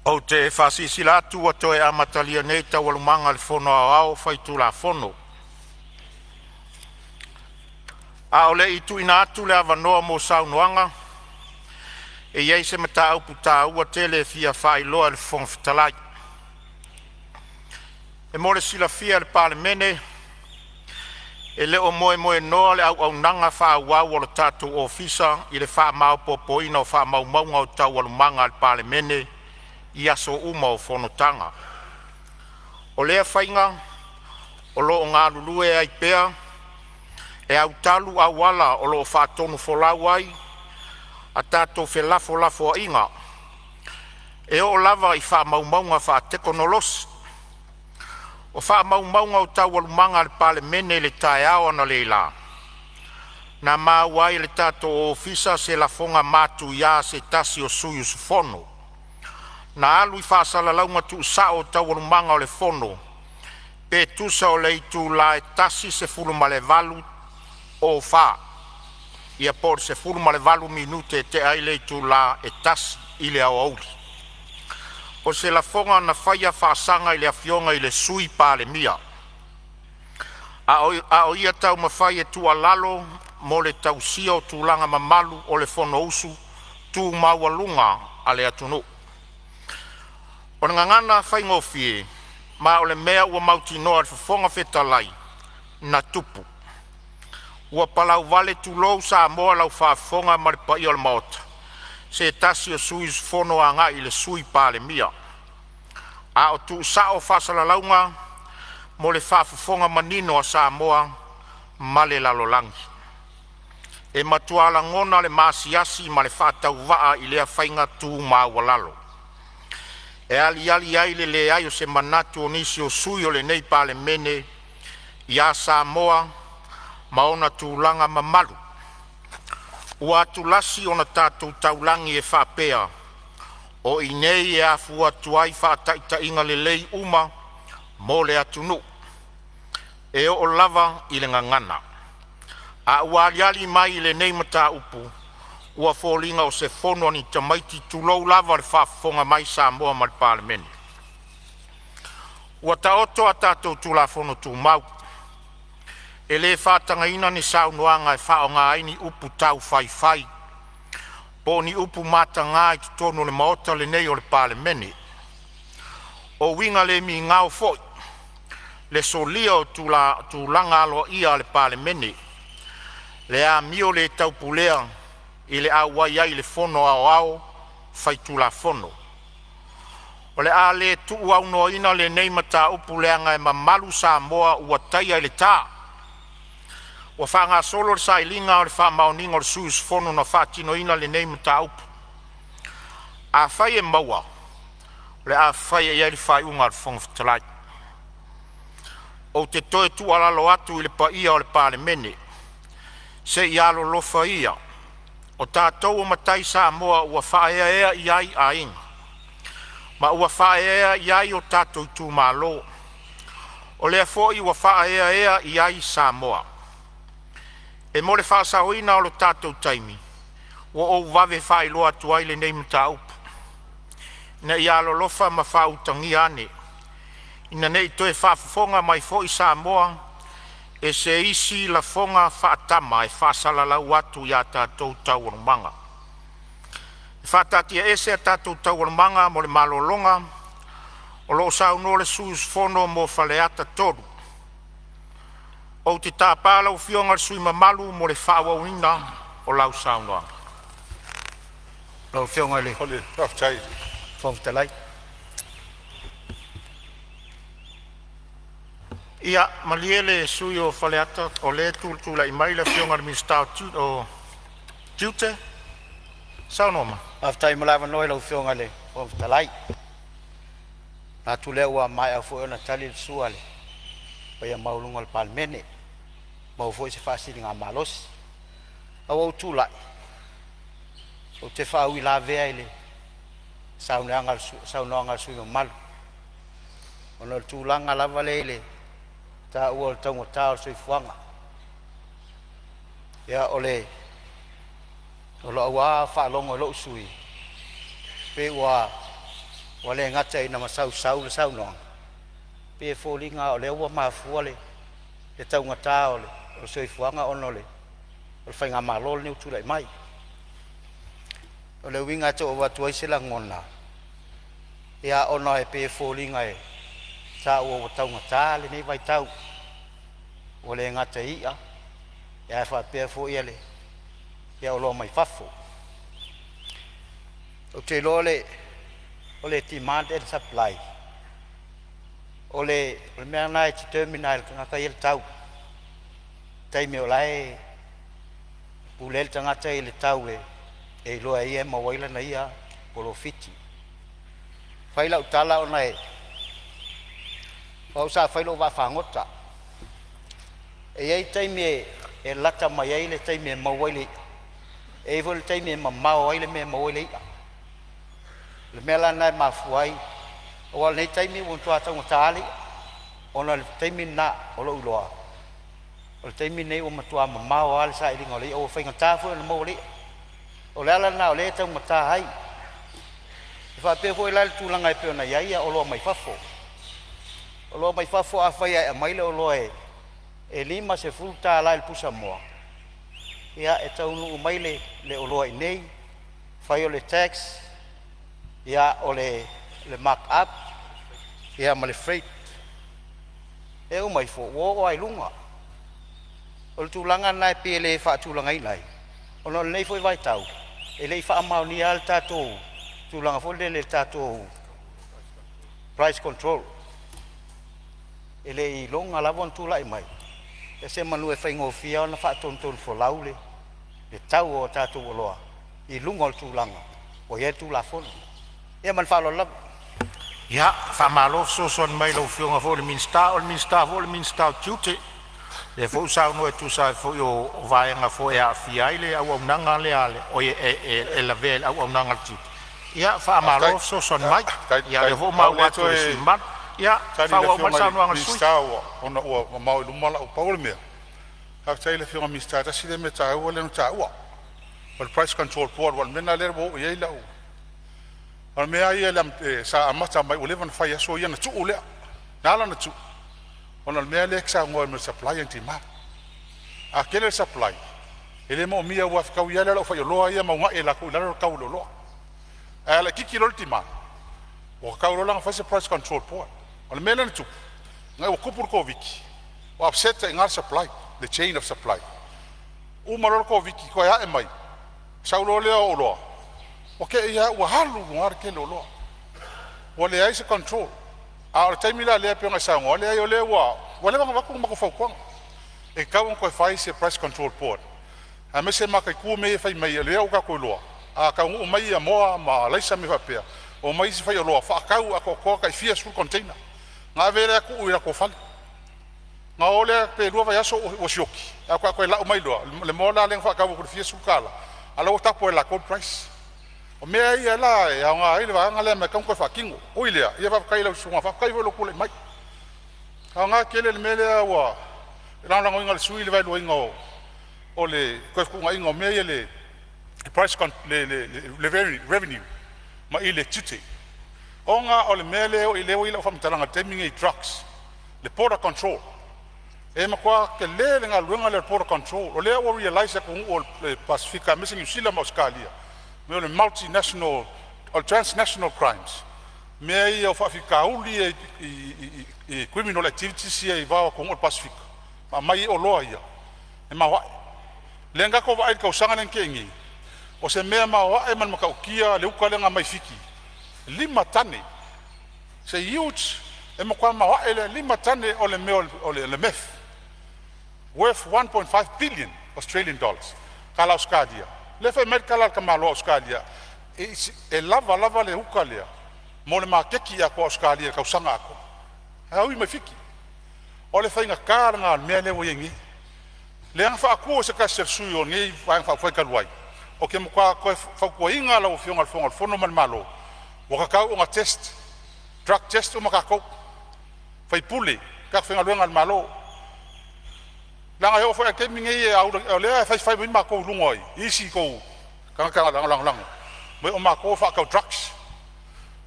Ou te faasilasila atu ua toe amatalia nei Taualumaga a le Fono Aoao Faitulafono. A o le i tuuina atu le avanoa mo saunoaga, e i ai se mataupu taua tele e fia faailoa e le Fofoga Fetalai. E mo le silafia e le Palemene, e le o moemoenoa le auaunaga faaauau a le tatou Ofisa i le faamaopoopoina o faamaumauga o Taualumaga a le Palemene i aso uma o fonotaga. O lea faiga o lo o galulue ai pea e autalu auala o lo o faatonufolau ai a tatou felafolafoaiga, e oo lava i faamaumauga faatekonolosi. O faamaumauga o Taualumaga a le Palemene i le taeao analeila, na maua ai e le tatou Ofisa se lafoga matuia a se tasi o sui usufono na alu i faasalalauga tuusao o Taualumaga o le Fono pe tusa o le itula e 1:18:04, po o le 18 minute tea ai le itula e 1:00 i le aoauli. O se lafoga na faia faasaga i le afioga i le Sui Palemia, a o ia taumafai e tuualalo mo le tausia o tulaga mamalu o le Fonousu tu maualuga a le atunuu. O le gagana faigofie, ma o le mea ua mautinoa e le Fofoga Fetalai na tupu, ua palauvale tulou Samoa lau faafofoga ma le paia o le Maota, se tasi o sui usufono agai i le Sui Palemia, a o tuusao faasalalauga mo le faafofoga manino a Samoa ma le lalolagi. E matua lagona le maasiasi ma le faatauvaa i lea faiga tu maualalo, e aliali ai le leai o se manatu o nisi o sui o lenei Palemene ia Samoa ma ona tulaga mamalu. Ua atulasi ona tatou taulagi e faapea, o i inei e afua atu ai faataitaiga lelei uma mo le atunuu, e oo lava i le gagana. A ua aliali mai i lenei mataupu, ua foliga o se fono a ni tamaiti, tulou lava le faafofoga mai Samoa ma le Palemene. Ua taoto a tatou Tulafono Tumau, e le faatagaina ni saunoaga e faaaoga ai ni upu taufaifai po o ni upu mataga i totonu o le Maota lenei o le Palemene. O uiga le migao foi le solia o tulaga aloaia o le Palemene, le amio le taupulea i le auai ai i le Fono Aoao Faitulafono. O le a le tuuaunoaina lenei mataupu leaga e mamalu Samoa ua taia i le ta. Ua faagasolo le sailiga o le faamaoniga o le sui usufono na faatinoina lenei mataupu. Afai e maua, o le a faia i ai le faaiuga a le Fofoga Fetalai. Ou te toe tuualalo atu i le paia o le Palemene, se i alolofa ia, o tatou o matai Samoa ua faaeaea i ai aiga ma ua faaeaea i ai o tatou itumalo. O lea foi ua faaeaea i ai Samoa. E mo le faasaoina o le tatou taimi, ua ou vave faailoa atu ai lenei mataupu, ina ia alolofa ma faautagia ane, ina nei toe faafofoga mai foi Samoa i se isi lafoga faatama e faasalalau atu i a tatou taualumaga. E faataatiaese a tatou taualumaga mo le malologa o lo o saunoa le sui usufono mo Faleata 3. Ou te tapa lau Afioga i le sui usufono mamalu mo le faaauauina o lau saunoaga. Lau Afioga i le Fofoga Fetalai. Ia malie le sui usufono mo Faleata, o lea e tulai mai le Afioga i le Minisita o Tiute. Saunoa mai. Faafetai mo le avanoa i lau Afioga i le Fofoga Fetalai. Manatu o lea ua maea foi ona tali le sua a le paia maualuga o le Palemene, maua foi se faasiligamalosi. Ae ua ou tulai ou te faauilavea i le saunoaga a le sui usufono mamalu ona o le tulaga lava lea i le taua o le taugata o le soifuaga. Ia, o lau lava faalogo i lou sui usufono, pei ua Ua le gata ina masausau le saunoaga, pei e foliga o lea ua mafua le taugata o le soifuaga ona o le faigamalo lenei ua tulai mai. O le uiga e tau avatu ai se lagona, ia ona e pei e foliga e taua ua taugata lenei vaitau, ua le gata i i'a ae faapea foi oloa mai fafo. Ou te iloa o le demand and supply, o le mea lena e determine lava e le tagata ia le tau, i taimi o la e pule ai le tagata i le tau e iloa e ia e maua ai lana ia polofiti. E fai lau tala ona o au sa fai lou vaafagota. E i ai taimi e lata mai ai le taimi e maua ai le i'a, e i ai foi le taimi e mamao ai le mea e maua ai le i'a. O le mea la lena e mafua ai, aua o lenei taimi ua matua taugata lava le i'a ona o le taimi lena o lou iloa, o le taimi lenei ua matua mamao lava le sailiga o le i'a, ua faigata foi ona maua le i'a. O le ala lena o lea e taugata ai. E faapea foi la le tulaga e pei ona i ai oloa mai fafo. O oloa mai fafo afai e aumai le oloa e $50 i le pusamoa, ia e taunuu mai le oloa i inei, fai o le tax, o le mark up ma le freight, e uma ifo ua oo lava i luga. O le tulaga lena e pei e le faatulagaina ai, ona o lenei foi vaitau e le i faamaonia lava le tatou tulaga foi lele i le tatou price control. E le i iloga lava ona tulai mai, ia semeamanu e faigofie ona faatonutonufolau le tau o tatou oloa i luga o le tulaga ua i ai le Tulafono. Ia ma le faaaloalo lava. Ia, faamalo fesoasoani mai i lau Afioga foi i le Minisita, o le Minisita foi o le Minisita o Tiute. O lea foi ua saunoa e tusa ai foi o vaega foi e aafia ai le auaunaga lea a le… oi e lavea i le auaunaga a le tiute. Ia faamalo fesoasoani mai. Ia o lea foi ua Faafetai. Maua E atu e le le sui usufono mamalu. Ia toe tali i le faaauau mai Afioga le i le saunoaga a le sui Minisita ona ua mamao i luma lau… Pau o le mea, faafetai i le Afioga i le Minisita, tasi lea mea taua lea na taua, o le Price Control Board. Aua o le mea lena lea ua oo i ai lau… O le mea lava ia sa amata mai ua leva ona fai aso ia ona tuu lea. Na ala ona tuu, ona o le mea lea e te saunoa ai mo le supply and demand. A tele le supply, e le moomia aua e fetaui lava le aufaioloa ia ma uunai e latou i lalo le tau o le oloa. Ae a laitiiti loa le demand, ua tatau loa la ona fai se price control board. O le mea lea na tupu, ina ua tupu le Koviti, ua upset ai i ina le supply, le chain of supply. Uma loa le Koviti toe ae mai, sau loa lea o oloa, ua te i lava ua alu i luga le tele o oloa, ua leai se control. A o le taimi la lea pei ona e saunoa, leai o lea ua leva ona avatu le matou fautuaga, e tatau ona toe fai se price control board aemaise mataitu mea ia e fai mai o lea ua tatou iloa a taunuu mai moa ma alaisa ma mea faapea, omai isi faioloa faatau atoatoa tai fia sefulu container ona ave lea tuu i latou fale. Ona o lea pe lua vaiaso ua sioki ae faatoa toe lau mai loa le moa la lea na faatau atu i le fia sefulu tala a o la ua tapo e latou le price. O mea ia la e aoga ai le vaega lea ma e tatau ona toe faatino. Ui i lea, ia faafetai i lau susuga, faafetai foi i lou tulai mai. E aoga tele le mea lea ua lagolagoina e le sui usufono le vaeluaina o le toe fetuunaiga o mea ia le price le revenue mai i le tiute, ona o le mea lea ua i ai lau faamatalaga i le taimi lenei i drugs, le border control. E matua tele le galuega lea o le border control. O lea ua realize e atunuu o le Pasefika aemaise Niu Sila ma Ausetalia mea o le multinational o le transnational crimes, mea ia o faafitauli ia i criminal activities ia i le va o atunuu o le Pasefika ma aumai ai oloa ia e maoae. Lea na tatou vaai i le tausaga lea na tea nei, o se mea maoae ma le matautia le uta lea na aumai Fiti, 5 tane, it's a huge, e matua maoae le 5 tane o le mea o le meth worth 1.5 billion Australian dollars, tala Ausetalia. Lea e fai mai le tala a le tamaloa Ausetalia, e lava lava le uta lea mo le maketi atoa o Ausetalia i le tausaga atoa, ae ui mai Fiti. O le faigata lena o le mea lea ua i ai nei, lea na faatu e se tasi o sui o lenei Vaega Faaupufai talu ai. Ou te matua toe fautuaina lau Afioga i le Fofoga o le Fono ma le Malo, ua tatau ona test, drug test uma tatou, sui usufono, tagata faigaluega a le Malo, leaga e oo foi lava i le taimi lenei o lea e faifai mai matou i luga i isi tou tagata lagolago, fai mai o matou e faatau drugs.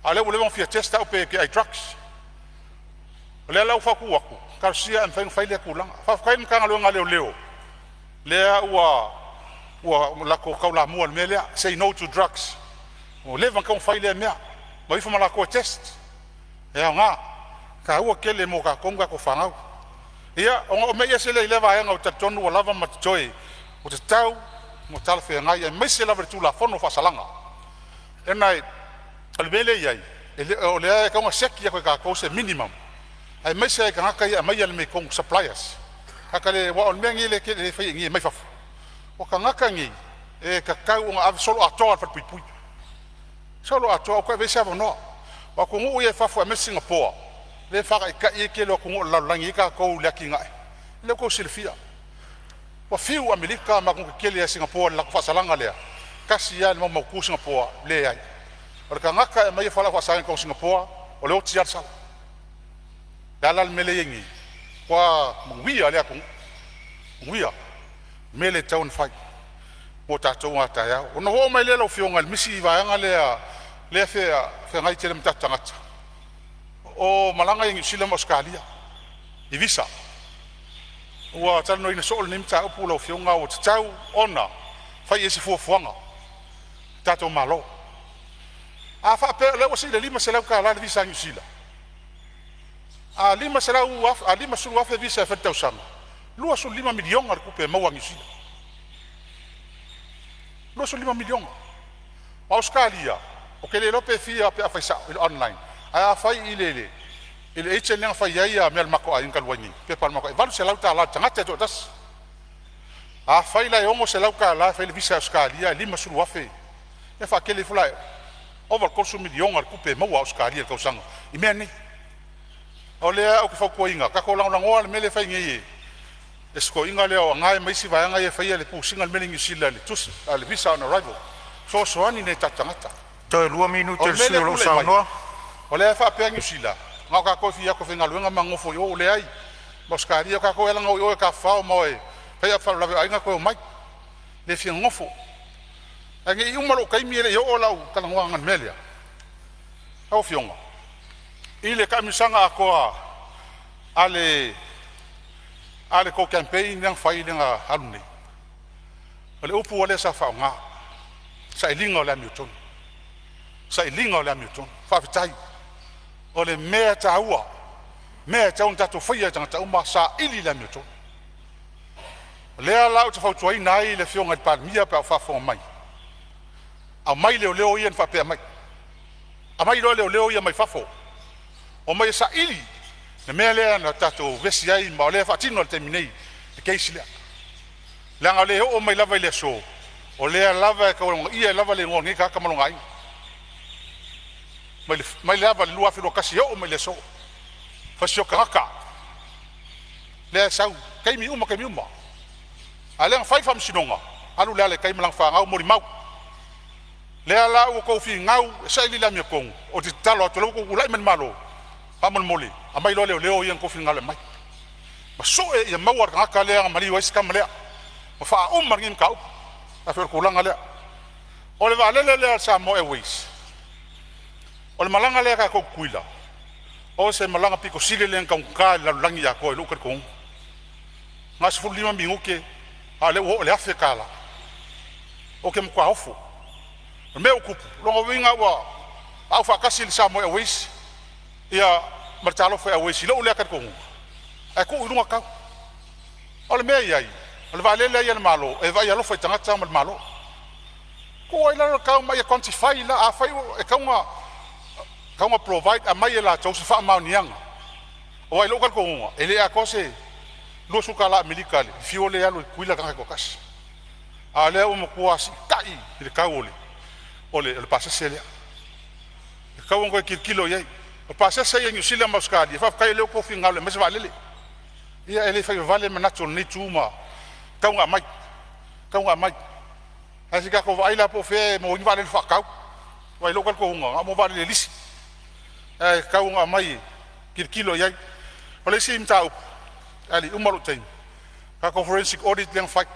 A o lea ua leva ona fia test au pe te ai drugs. O lea la ua fautua atu, talosia ae mafai ona fai lea tulaga. Faafetai i le Matagaluega a Leoleo lea ua latou taulamua i le mea lea, say no to drugs. Ua leva ona tatau ona fai lea mea, ma o ifo ma latou e test. E aoga, e taua tele mo tatou ma tatou fanau. Ia, ona ou mei ese lea i lea vaega ou te talitonu ua lava ma totoe, ua tatau ma talafeagai aemaise lava i le Tulafono o Faasalaga. O le mea lea e i ai, o lea e tatau ona siaki atu e tatou se minimum aemaise lava i tagata ia e aumaia mea i totonu, suppliers. Aua o le mea lenei lea e fai nei e aumai fafo, o tagata nei e tatau ona ave soloatoa i le falepuipui, soloatoa, aua toe avea se avanoa. O atunuu ia i fafo aemaise Sigapoa lea e faataitai ai le tele o atunuu o le lalolagi e i ai tatou i le atinae, lea ua outou silafia ua fiu Amerika ma atunuu tetele a Sigapoa i le latou faasalaga lea, tasi a le maumautu Sigapoa, leai. O le tagata e aumaia fualaau faasaina i totonu o Sigapoa, o le oti a le sala. O le a la le mea lea e i ai nei? Matua manuia lea atunuu, manuia. O le mea lea e tatau ona fai mo tatou a taeao. Ona ou oo mai lea lau Afioga i le isi vaega lea e feagai tele ma tatou tagata, o malaga ia i Niu Sila ma Ausetalia i visa. Ua talanoaina soo lenei mataupu lau Afioga, ua tatau ona fai i ai se fuafuaga a le tatou Malo. A faapea o lea ua sii i le $500 le visa a Niu Sila, a $50,000 visa e fai i le tausaga, e $25 miliona le tupe e maua a Niu Sila, 25 miliona. O Ausetalia, ou te le iloa pe fia pe afai sao i le online, ae afai i le agent lea na fai ai mea a le matou aiga talu ai nei, pepa a le matou aiga, e $800 i le tagata e toatasi. Afai la e $600 e fai ai le visa a Ausetalia ae 50,000, ia faatele ifo la e ova i le $30 miliona le tupe e maua a Ausetalia i le tausaga i mea nei. O lea ou te fautuaina, tatou lagolagoa le mea lea e fai nei e si toeaina lea o Agai ma isi vaega ia e faia le push ina o le mea lea i Niu Sila i le tusi a o le visa on arrival, e fesoasoani i nai o tatou tagata. Toe 2 minute O o le le mea sui lea usufono e o lo o tulai mai, saunoa. o lea e faapea Niu Sila na o tatou e fia o atu e faigaluega ma nonofo i o, leai. Ma Ausetalia, o tatou e ala ona o i o e tafafao ma o e fai faalavelave o aiga toe omai, le fia nonofo. Ae ne i uma lou taimi e le i oo lau talanoaga i le mea lea. Lau Afioga i le taamilosaga atoa a le tou campaign lea na fai lea na alu nei, o le upu lava lea sa faaaoga, sailiga o le amiotonu, sailiga o le amiotonu. Faafetai. O le mea taua, mea e tatau ona tatou faia e tagata uma, saili le amiotonu. O lea la ou te fautuaina ai le Afioga i le Palemia pe a o faafofoga mai, aumai leoleo ia na faapea mai, aumai loa leoleo ia mai fafo, omai e saili le mea lea na tatou vevesi ai ma o lea e faatino i le taimi nei le case lea. Leaga o lea e oo mai lava i le aso, o lea lava e taualogaia ai le igoa o lenei tagata ma lona aiga, mai lava i le 2021 e oo mai i le aso. Fasiota tagata, lea e sau i taimi uma taimi uma, a o lea na fai le faamasinoga, alu le ala i tai ma lana fanau, molimau. O lea la ua outou finau e saili le amiotonu, ou te tatalo atu o lea ua outou tulai mai le Malo, faamolemole aumai loa leoleo ia na outou finagalo e aumai ma sue ia maua le tagata lea na maliu ai si tama lea ma faauma lenei mataupu. E pei o le tulaga lea. O le vaalele lea a le Samoa Airways, o le malaga lea a tatou a Tutuila, o se malaga pito sili lea ona taugata i le lalolagi atoa i lou talitonuga. Na o le 15 minute a o lea ua oo i le $1,000. Ou te matua ofo. O le mea ua tupu, lona uiga ua aufaatasi le Samoa Airways ia ma le Talofa Airways i lou lea talitonuga ae tuu i luga tau. O le mea e i ai, o le vaalele a ia a le Malo e vaai alofa i tagata ma le Malo. Tuu ai i lalo le tau ma ia quantify la. Afai e tatau ona provide, aumai e latou se faamaoniaga aua i lou talitonuga e le atoa se $20 Amerika i le fuel lea e alu ai i Tutuila le tagata e toatasi. A o lea ua matua siitai le tau o le pasese lea, e tatau ona toe tilotilo i ai. O pasese ia i Niu Sila ma Ausetalia, faafetai o lea ua outou finagalo e aumai se vaalele. Ia e le fai vavale manatu o lenei itu ma e tatau ona aumai, e tatau ona aumai. Ae se i tatou vaai la po o fea e maua ai ni vaalele faatau aua i lou talitonuga na o mea o vaalele lisi ae tatau ona aumai e tilotilo i ai. O le isi mataupu ae le i uma lou taimi, tatou forensic audit lea na fai,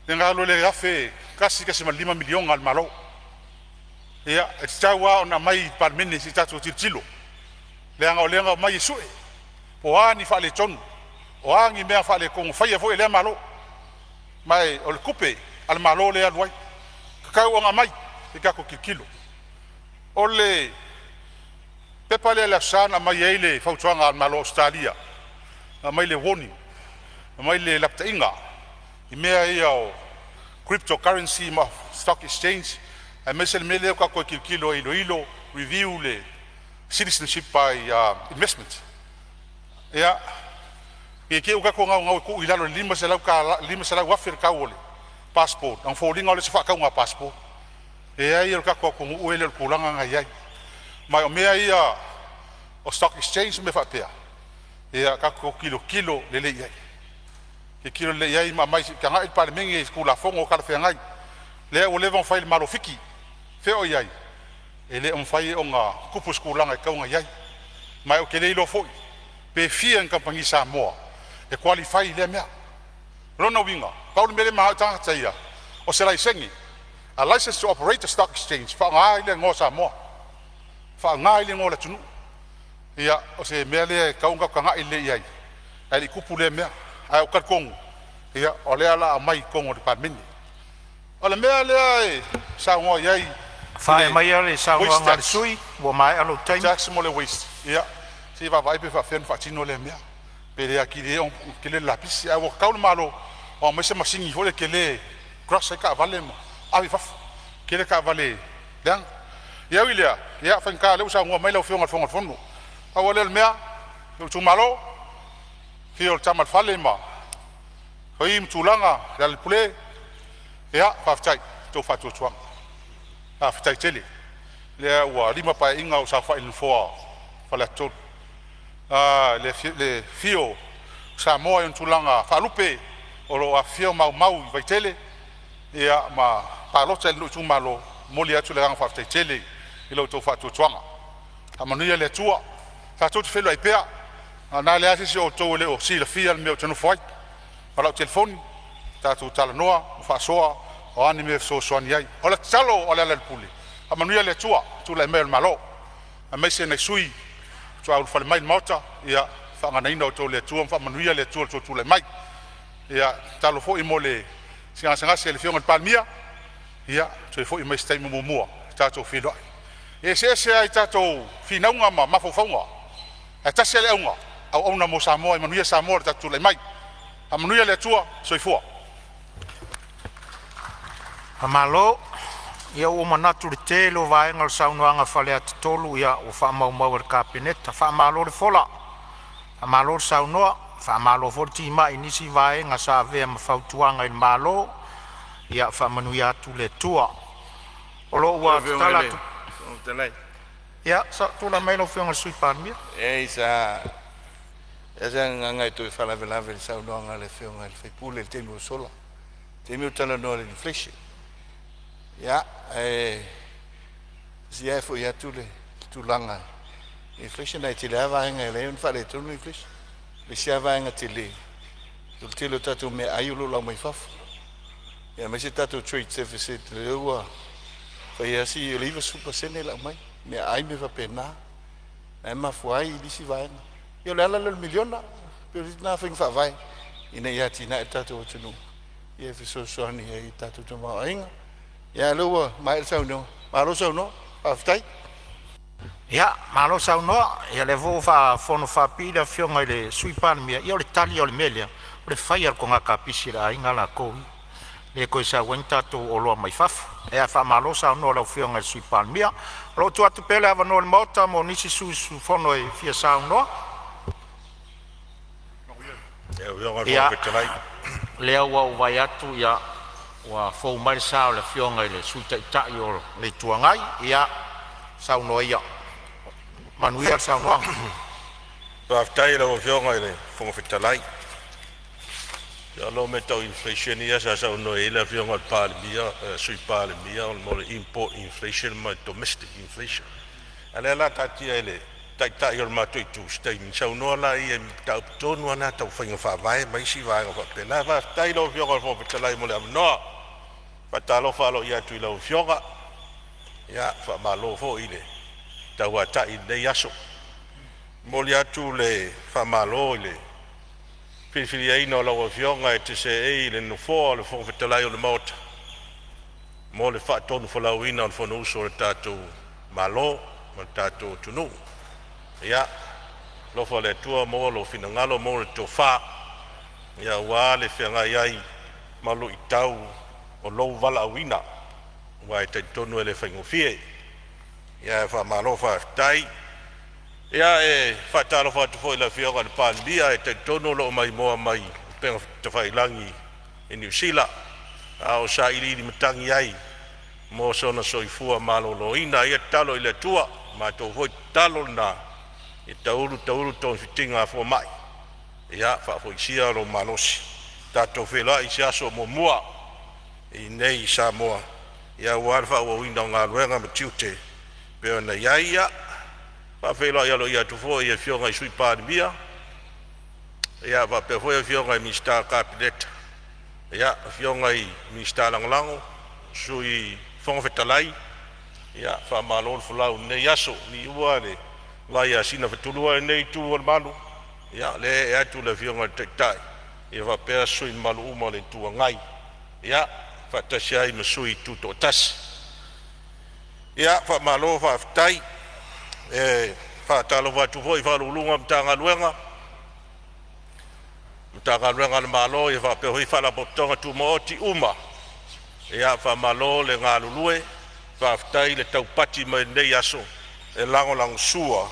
lea na alu ai le $1.5 miliona a le Malo. Ia, e tatau lava ona aumai i le Palemene se i tatou tilotilo, leaga o lea na omai e sue po o a ni faaletonu, o a ni mea faaletonu na faia foi e lea Malo. Ma o le tupe a le Malo lea e alu ai, e tatau ona aumai se i tatou tilotilo. O le pepa lea i le Aso Sa na aumai ai le fautuaga a le Malo o Ausetalia, na aumai le warning, aumai le lapataiga i mea ia o cryptocurrency ma stock exchange, aemaise le mea lea ua tatou toe tilotilo e iloilo, review le citizenship by investment. Ia, ne i te i ua tatou naunau e tuu i lalo i le $500, $500,000 le tau o le passport ona foliga lea o se faatauga passport. Leai o le tatou atunuu e le o le tulaga lena e i ai. Ma o mea ia o stock exchange ma mea faapea, ia tatou tilotilo lelei i ai, tilotilo lelei i ai ma aumai se i tagai le Palemene i se Tulafono talafeagai lea ua leva ona fai e le Malo o Fiti. Fea o i ai? E le o mafai ona tupu se tulaga e tatau ona i ai. Ma ou te le iloa foi pe fia ni kamupani Samoa e qualify i lea mea. O lona uiga, pau le mea lea e mananao ai tagata ia, o se laisene, a license to operate a stock exchange e faaaoga ai le igoa o Samoa, faaaoga ai le igoa o le atunuu. Ia, o se mea lea e tatau ona tatou tagai lelei i ai ae le i tupu lea mea. Ae ou te talitonu ia o lea o le a aumai i totonu o le Palemene. O le mea lea e saunoa i ai i Faaiu le maia le waste saunoaga a le tax, sui usufono ua maea lou taimi. Tax mo le waste, ia se i vaavaai pe faapefea ona faatino lea mea, pe le atili ai ona tele le lapisi. Ae ua tatau le Malo e aumai se masini foi lea tele e crush ai taavale ma ave i fafo, tele taavale leaga. Ia ui i lea, ia e faigata o lea ua saunoa mai lau Afioga i le Fofoga o le Fono. Pau lava lea o le mea, lou itumalo, afio o le Tama a le Fale ma Fai ma Tulaga, Lealailepule, ia faafetai i lo outou faatuatuaga. Faafetai tele. Lea ua 5 Paeaiga o ou saofai i le nofoa o Faleata 3. Le afio o Samoa i ona tulaga faalupe o lo o afifio ma aumau i Vaitele ia ma palota i lou itumalo, e momoli atu le agaga faafetai tele i lo outou faatuatuaga. Faamanuia le Atua. Tatou te feiloai pea, a o le a se isi o outou e le o silafia le mea ou te nofo ai ma lau telefoni, tatou talanoa ma faasoa o a ni mea e fesoasoani ai. O le tatalo a Lealailepule, faamanuia le Atua i le tulai mai o le Malo aemaise nai sui faatoa ulufale mai i le Maota, ia faaganaina outou e le Atua ma faamanuia le Atua i lo outou tulai mai. Ia tatalo foi mo le gasegase i le Afioga i le Palemia, ia toe foi mai i se taimi o muamua tatou feiloai. E eseese a tatou finauga ma mafaufauga ae tasi a le auga, auauna mo Samoa, ia manuia Samoa i le tatou tulai mai. Faamanuia le Atua. Soifua. Faamalo. Ia ua ou manatu i le tele o vaega o le saunoaga a Faleata 3 ua faamaumau e le Kapeneta. Faamalo le fola, faamalo le saunoa, faamalo foi le timai i nisi vaega sa avea ma fautuaga i le Malo. Ia faamanuia atu le Atua. O lo o Lau ua Afioga i tatala le atu. Fofoga Fetalai. Ia, tulai mai lau Afioga i le Sui Palemia. Leai, sa i ai se agaga e toe faalavelave i le saunoaga a le Afioga i le sui usufono i le taimi ua sola, taimi o talanoa i le inflation. Ia, ae se i foi atu le tulaga i le inflation, ae tele lava vaega e ala ai ona faaletonu le inflation. O le isi lava vaega tele, o le tele o tatou meaai o lo o lau mai fafo, aemaise tatou trade deficit lea ua fai lava si… o le 90% e lau mai meaai ma mea faapena, lena e mafua ai nisi vaega. Ia o le ala lea o le miliona, pei o le isi lena faiga faavae ina ia atinae le tatou atunuu e fesoasoani ai i le tatou tamaoaiga. Ia a o lea ua maea le saunoaga, malo saunoa, faafetai. Ia, malo saunoa. Ia o lea foi ua faafonofaapipii le Afioga i le Sui Palemia. Ia o le tali lava o le mea lea, o le fai lava o le toga kapisi a le aiga latou ia, e le toe sau ai ni tatou oloa mai fafo. Ae faamalo saunoa i lau Afioga i le Sui Palemia. O lo o tuu atu pea le avanoa o le Maota mo nisi sui usufono e fia saunoa. Ia, lea ua ou vaai atu ua fou mai le sa o le Afioga i le Sui Taitai o le Itu Agai. Ia, saunoa ia. Manuia le saunoaga. Faafetai i lau Afioga i le Fofoga Fetalai. Ia ona o mea tau inflation ia sa saunoa i ai le Afioga i le Palemia, le Sui Palemia mo le import inflation ma le domestic inflation. A o lea o le a taatia i le Taitai o le matou Itu se taimi ona saunoa lea i le mataupu tonu lava lena tau faiga faavae ma isi vaega faapena. Faafetai i lau Afioga i le Fofoga Fetalai mo le avanoa. E faatalofa aloaia atu i lau Afioga, Ia, faamalo foi le tauatai i lenei aso. E momoli atu le faamalo i le filifiliaina o lau Afioga e te seei i le Nofoa o le Fofoga Fetalai o le Maota mo le faatonufolauina o le Fonousu a le tatou Malo ma le tatou atunuu. Ia alofa le Atua maua lou finagalo maua le tofa aua le feagai ai ma luitau o lou valaauina, aua e talitonu e le faigofie. Ae faamalo faafetai. Ia, e faatalofa atu foi i le Afioga i le Palemia, e talitonu o lo o maimoa mai i upega tafailagi i Niu Sila a o sailiili matagi ai mo sona soifua maloloina. Ia tatalo i le Atua, o le matou foi tatalo lena, ia taulu taulu togafitiga a fomai, ia faafoisia lou malosi. Tatou feiloai i se aso o muamua i inei i Samoa aua le faaauauina o galuega ma tiute e pei ona i ai. Ia, e faafeiloai aloaia atu foi i afioga i Sui Palemia faapea foi afioga i Minisita o le Kapeneta, afioga i Minisita Lagolago, Sui Fofoga Fetalai. Ia faamalo le folau i lenei aso. Liua le vai ia Sinafatulua i lenei itu o le malu, ia o lea e ee atu le Afioga i le Taitai faapea sui usufono mamalu uma o le Itu Agai, faatasi ai ma sui Tutoatasi. Ia faamalo faafetai. E faatalofa atu foi i Ofisa Sili o Pulega o Matagaluega a le Malo faapea foi Faalapotopotoga Tumaoti uma. Ia faamalo le galulue, faafetai le taupati mai i lenei aso e lagolagosua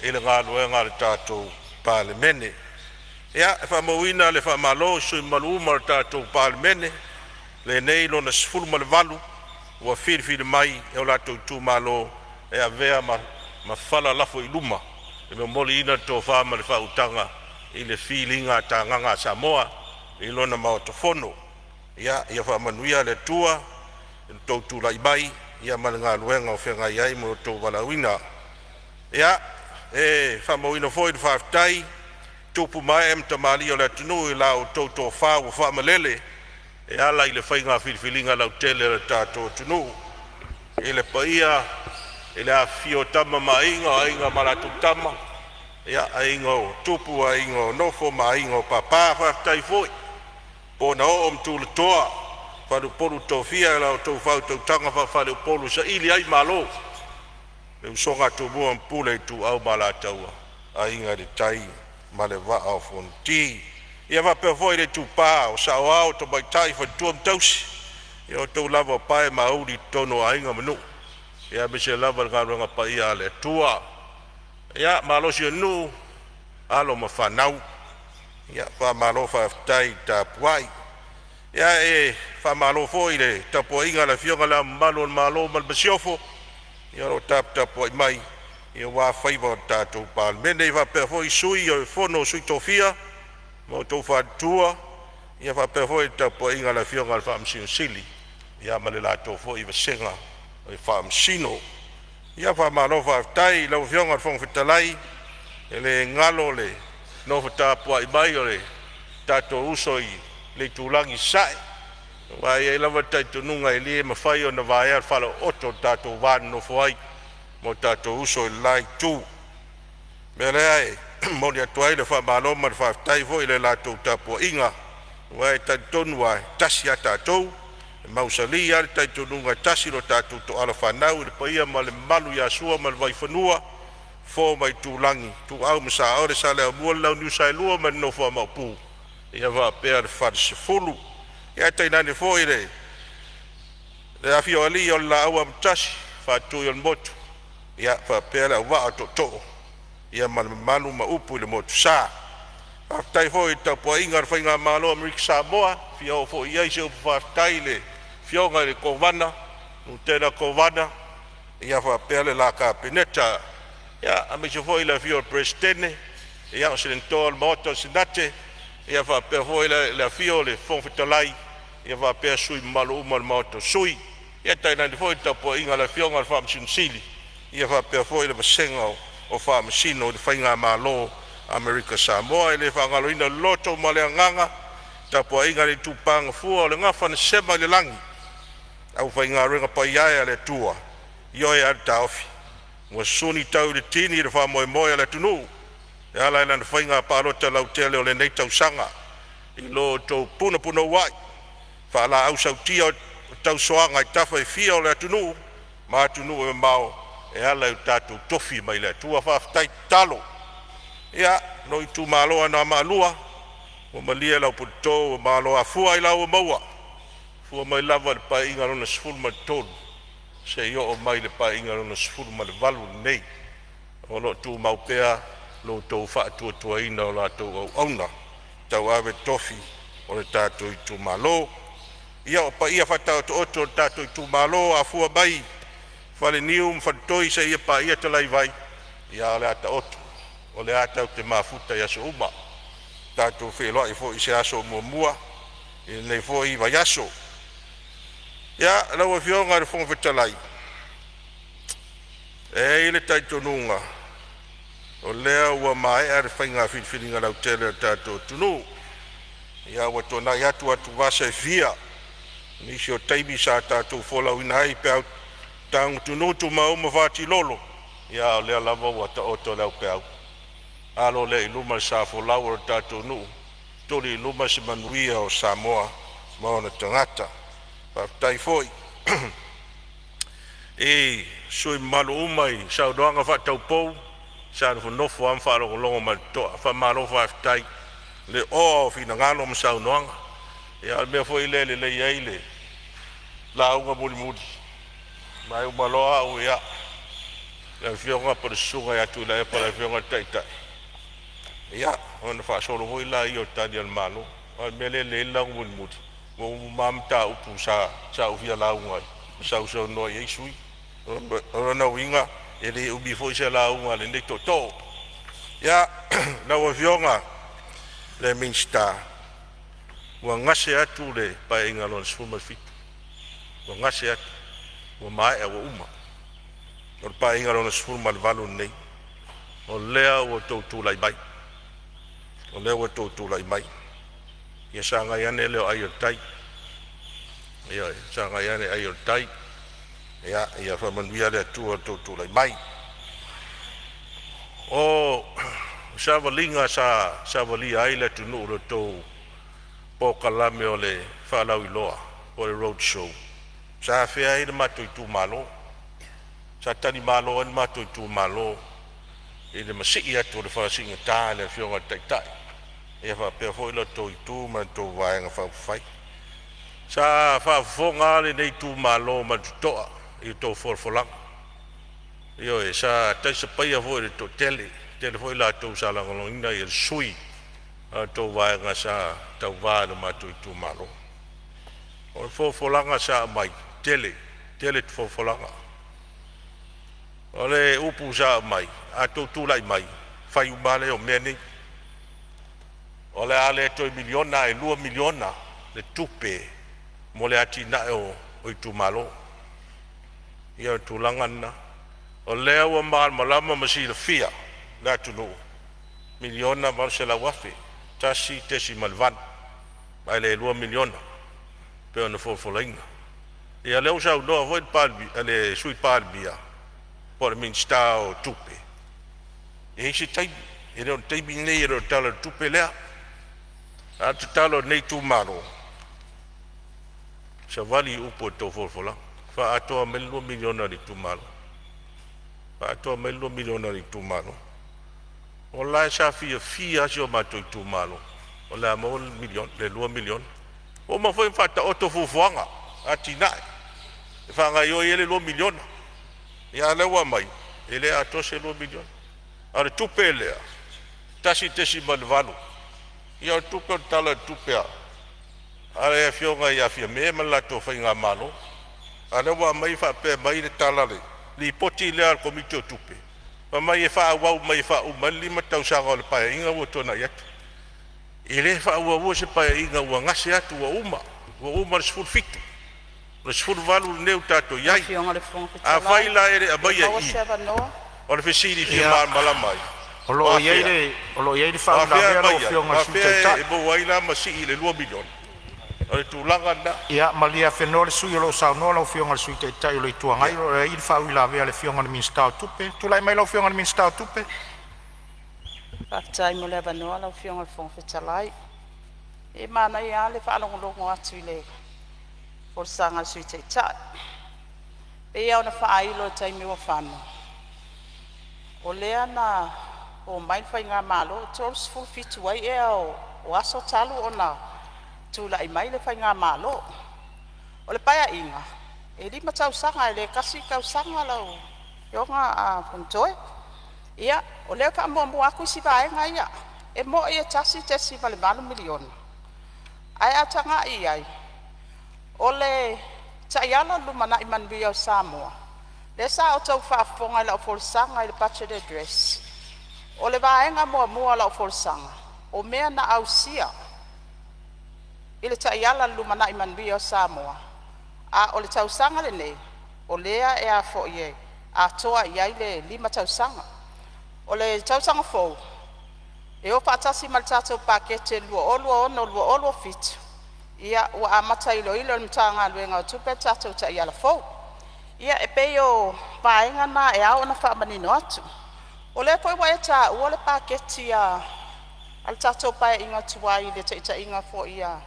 i le galuega a le tatou Palemene. Ia, e faamauina le faamalo i sui usufono mamalu uma o le tatou Palemene, lenei lona 18 ua filifili mai e o latou itumalo e avea ma fala lafo i luma le momoliina o le tofa ma le faautaga i le filiga tagaga a Samoa i lona Maota Fono. Ia faamanuia le Atua i lo outou tulai mai ma le galuega o feagai ai ma lo outou valaauina. Ia, e faamauina foi le faafetai i tupu ma ee ma tamalii o le atunuu i la outou tofa ua faamalele e ala i le faiga filifiliga lautele a le tatou atunuu. I le paia i le afifio o Tama ma Aiga, o Aiga ma latou Tama, Aiga o Tupu, Aiga o Nofo ma Aiga o Papa. Faafetai foi po na oo ma tulatoa, faleupolu tofia i la outou faautautaga faafaleupolu e saili ai malo le usoga a Tumua ma Pule, Ituau ma Alataua, Aiga i le Tai ma le Vaa o Fonoti. Ia faapea foi le itupa o saoao, tamaitai, faletua ma tausi, ia o outou lava o pae ma auli i totonu o aiga ma nuu, aemaise lava le galuega paia a le Atua. Ia, malosi o le nuu, alo ma fanau, ia faamalo faafetai tapuai. Ia, e faamalo foi i le tapuaiga a le Afioga i Le Ao Mamalu o le Malo ma le Masiofo, o lo o taputapuai mai aua faiva o le tatou Palemene, faapea foi Sui o le Fono a Sui Tofia ma outou faletua, faapea foi le tapuaiga a le Afioga i le Faamasino Sili ma le latou foi vasega o Faamasino. Ia faamalo faafetai i lau Afioga i le Fofoga Fetalai, e le galo le nofo tapuai mai o le tatou uso i le itulagi i Sasae, aua e i ai lava le talitonuga e le mafai ona vaea le falaooto i le tatou va nonofo ai ma o tatou uso i le la itu. O le mea lea e momoli atu ai le faamalo ma le faafetai foi i le latou tapuaiga, aua e talitonu lava, e tasi a tatou, e mausali lava le talitonuga e tasi lo tatou toala fanau i le paia ma le mamalu ia Sua ma le Vaifanua, Fofo ma Aitulagi, Ituau ma Saole, Saleaaumua ma le Launiu Saelua ma le nofo a Maopu, faapea le Falesefulu. Ae tainane foi le afio o alii o le Laau Amotasi, Faatui o le Motu, faapea le auvaa o tootoo ma le mamalu ma upu i le Motusa. Faafetai foi i le tapuaiga a le faigamalo a Amerika Samoa, e fia oo foi i ai se upu faafetai i le afioga i le Kovana Lutena Kovana faapea le la Kapeneta, aemaise foi le afio o le Peresetene o Senatoa o le Maota o le Senate, faapea foi le afio o le Fofoga Fetalai faapea sui mamalu uma o le Maota o Sui. Ia tainane foi le tapuaiga a le Afioga i le Faamasino Sili faapea foi le vasega o Faamasino i le faigamalo a Amerika Samoa. E le faagaloina le loto ma le agaga tapuaiga a le itupa gafua o le gafa na sema i le lagi, aufaigaluega paia e a le Atua Ioe lava le taofi, ua susuni tau i le tini le faamoemoe o le atunuu e ala i lana faiga palota lautele o lenei tausaga i lo outou punapunauai, faalaau sautia o tausoaga i tafa e fia o le atunuu ma atunuu e mamao e ala i o tatou tofi mai le Atua. Faafetai tatalo. Ia, lou itumalo Anoamaa 2, ua malie lau puleto ua malo afua ailao ua maua, fua mai lava i le Paeaiga Lona XIII seia oo mai i le Paeaiga Lona XVIII lenei, o lo o tumau pea lo outou faatuatuaina o la outou auauna tauave tofi o le tatou itumalo. Ia, o paia faataotooto o le tatou itumalo, afua mai Faleniu ma Faletoi seia paia Talaivai, ia o le a taoto, o lea tatou te mafuta i aso uma. Tatou feiloai foi i se aso o muamua i lenei foi vaiaso. Ia, lau Afioga i le Fofoga Fetalai, e i ai le talitonuga o lea ua maea le faiga filifiliga lautele a le tatou atunuu. Ia ua tuanai atu atuvasa e fia, nisi o taimi sa tatou folauina ai peau tagutunutu ma uma fatilolo, ia a o lea lava ua taoto le aupeau. Alo lea i luma le sa folau o le tatou nuu, tuli i luma se manuia o Samoa ma ona tagata. Faafetai foi i sui usufono mamalu uma i saunoaga faa-taupou sa nofonofo lava ma faalogologo ma le totoa. Faamalo faafetai le oa o finagalo ma saunoaga. Ia o le mea foi lea e lelei ai le lauga mulimuli, ma e uma loa au, ia, le afioga po o le susuga ia Tuilaepa le Afioga i le Taitai, ia ona faasolo foi lea o tali a le Malo. A o le mea lea e lelei ai le lauga mulimuli, ua uma lava mataupu sa ou fia lauga ai ma sausaunoa i ai sui usufono. O lona uiga e le umi foi se lauga a lenei tootoo. Ia, lau Afioga i le Minisita, ua gase atu le Paeaiga Lona XVII, ua gase atu, ua maea ua uma. O le Paeaiga Lona XVIII lenei, o lea ua outou tulai mai, o lea ua outou tulai mai, ia sagai ane lea o ai o le tai. Ioe, sagai ane ai o le tai. Ia faamanuia le Atua i lo outou tulai mai. O le savaliga sa savalia ai le atunuu i la outou polokalame o le faalauiloa po o le Road Show, sa afea ai le matou itumalo. Sa talimalo ai le matou itumalo i le masii atu o le fala siigata i le Afioga i le Taitai faapea foi la outou itu ma la outou Vaega Faaupufai. Sa faafofoga lava lenei itumalo ma le totoa i a outou folafolaga. Ioe, sa talisapaia foi e le toatele, toatele foi i latou sa lagolagoina le sui a la outou vaega sa tauva i lo matou itumalo. O folafolaga sa aumai, tele tele folafolaga. O le upu sa aumai, a outou tulai mai, fai uma lava lea o mea nei. O le a le toe $1 miliona ae $2 miliona le tupe mo le atinae o itumalo. Ia o le tulaga lena. O lea ua malamalama ma silafia e le atunuu, $1,800,000, 1.8 ae le $2 miliona e pei ona folafolaina. Ia o lea ua saunoa foi le Palemia, le Sui Palemia po o le Minisita o Tupe, e i ai se taimi, e le o le taimi lenei, e le o le Tala o le Tupe lea. A o le tatalo a lenei itumalo, savali i upu o le tou folafolaga, faaatoa mai le $2 miliona a le itumalo, faaatoa mai le $2 miliona a le itumalo. O la e sa fiafia lava si o matou itumalo o le a maua le $1 miliona, le $2 miliona. Ua uma foi ona faataoto fuafuaga o atinae e faagaioi ai le $2 miliona, a o lea ua aumai e le atoa se $2 miliona. A o le tupe lea 1.8, ia o le tupe o le Tala o le Tupe a le Afioga ia Fiame ma le latou faigamalo. A o lea ua aumai faapea mai le tala o le lipoti lea a le Komiti o Tupe, fai mai e faaauau mai e faauma ai le 5 tausaga o le Paeaiga ua tuanai atu. E le faaauaua se Paeaiga ua gase atu ua uma, ua uma le XVII, o le XVIII lenei ua tatou i Lau ai. Afioga i le Fofoga Afai Fetalai, la e le pe aumaia maua i i, se avanoa? o le fesili e fia Ia, malamalama ai, o lo o o i ai afea, le o afea e faauilavea lau aumai ai? Afioga O i le Sui afea Taitai. e maua ai la ma sii i le 2 miliona? O le tulaga lena. Ia malie afenoa le sui usufono o lo o saunoa, lau Afioga i le Sui Taitai o le Itu Agai, o lo o i ai le faauilavea a le Afioga i le Minisita o Tupe. Tulai mai lau Afioga i le Minisita o Tupe. Faafetai mo le avanoa lau Afioga i le Fofoga Fetalai. E manaia lava le faalogologo atu i le folasaga a le Sui Taitai. E pei lava ona faailo i le taimi ua fano, o lea na omai le faigamalo e 37 ai ea o aso talu ona tulai mai le faigamalo. O le Paeaiga, e 5 tausaga, e le tasi le tausaga lau Afioga Fonotoe. Ia, o lea e faamuamua atu isi vaega ia. E moni e $1.8 miliona, ae a tagai i ai, o le taiala o le Lumanai Manuia o Samoa, lea sa outou faafofoga i lau folasaga i le Budget Address, o le vaega muamua o lau folasaga, o mea na ausia i le taiala o le Lumanai Manuia o Samoa, a o le tausaga lenei o lea e atoa i ai le 5 tausaga. O le tausaga fou e o faatasi ma le tatou Paketi 2026/2027, ia ua amata iloilo e le Matagaluega o Tupe le tatou taiala fou. Ia e pei o vaega na e ao ona faamanino atu. O lea foi ua e taua le paketi a le tatou Paeaiga tuai i le taitaiga foi a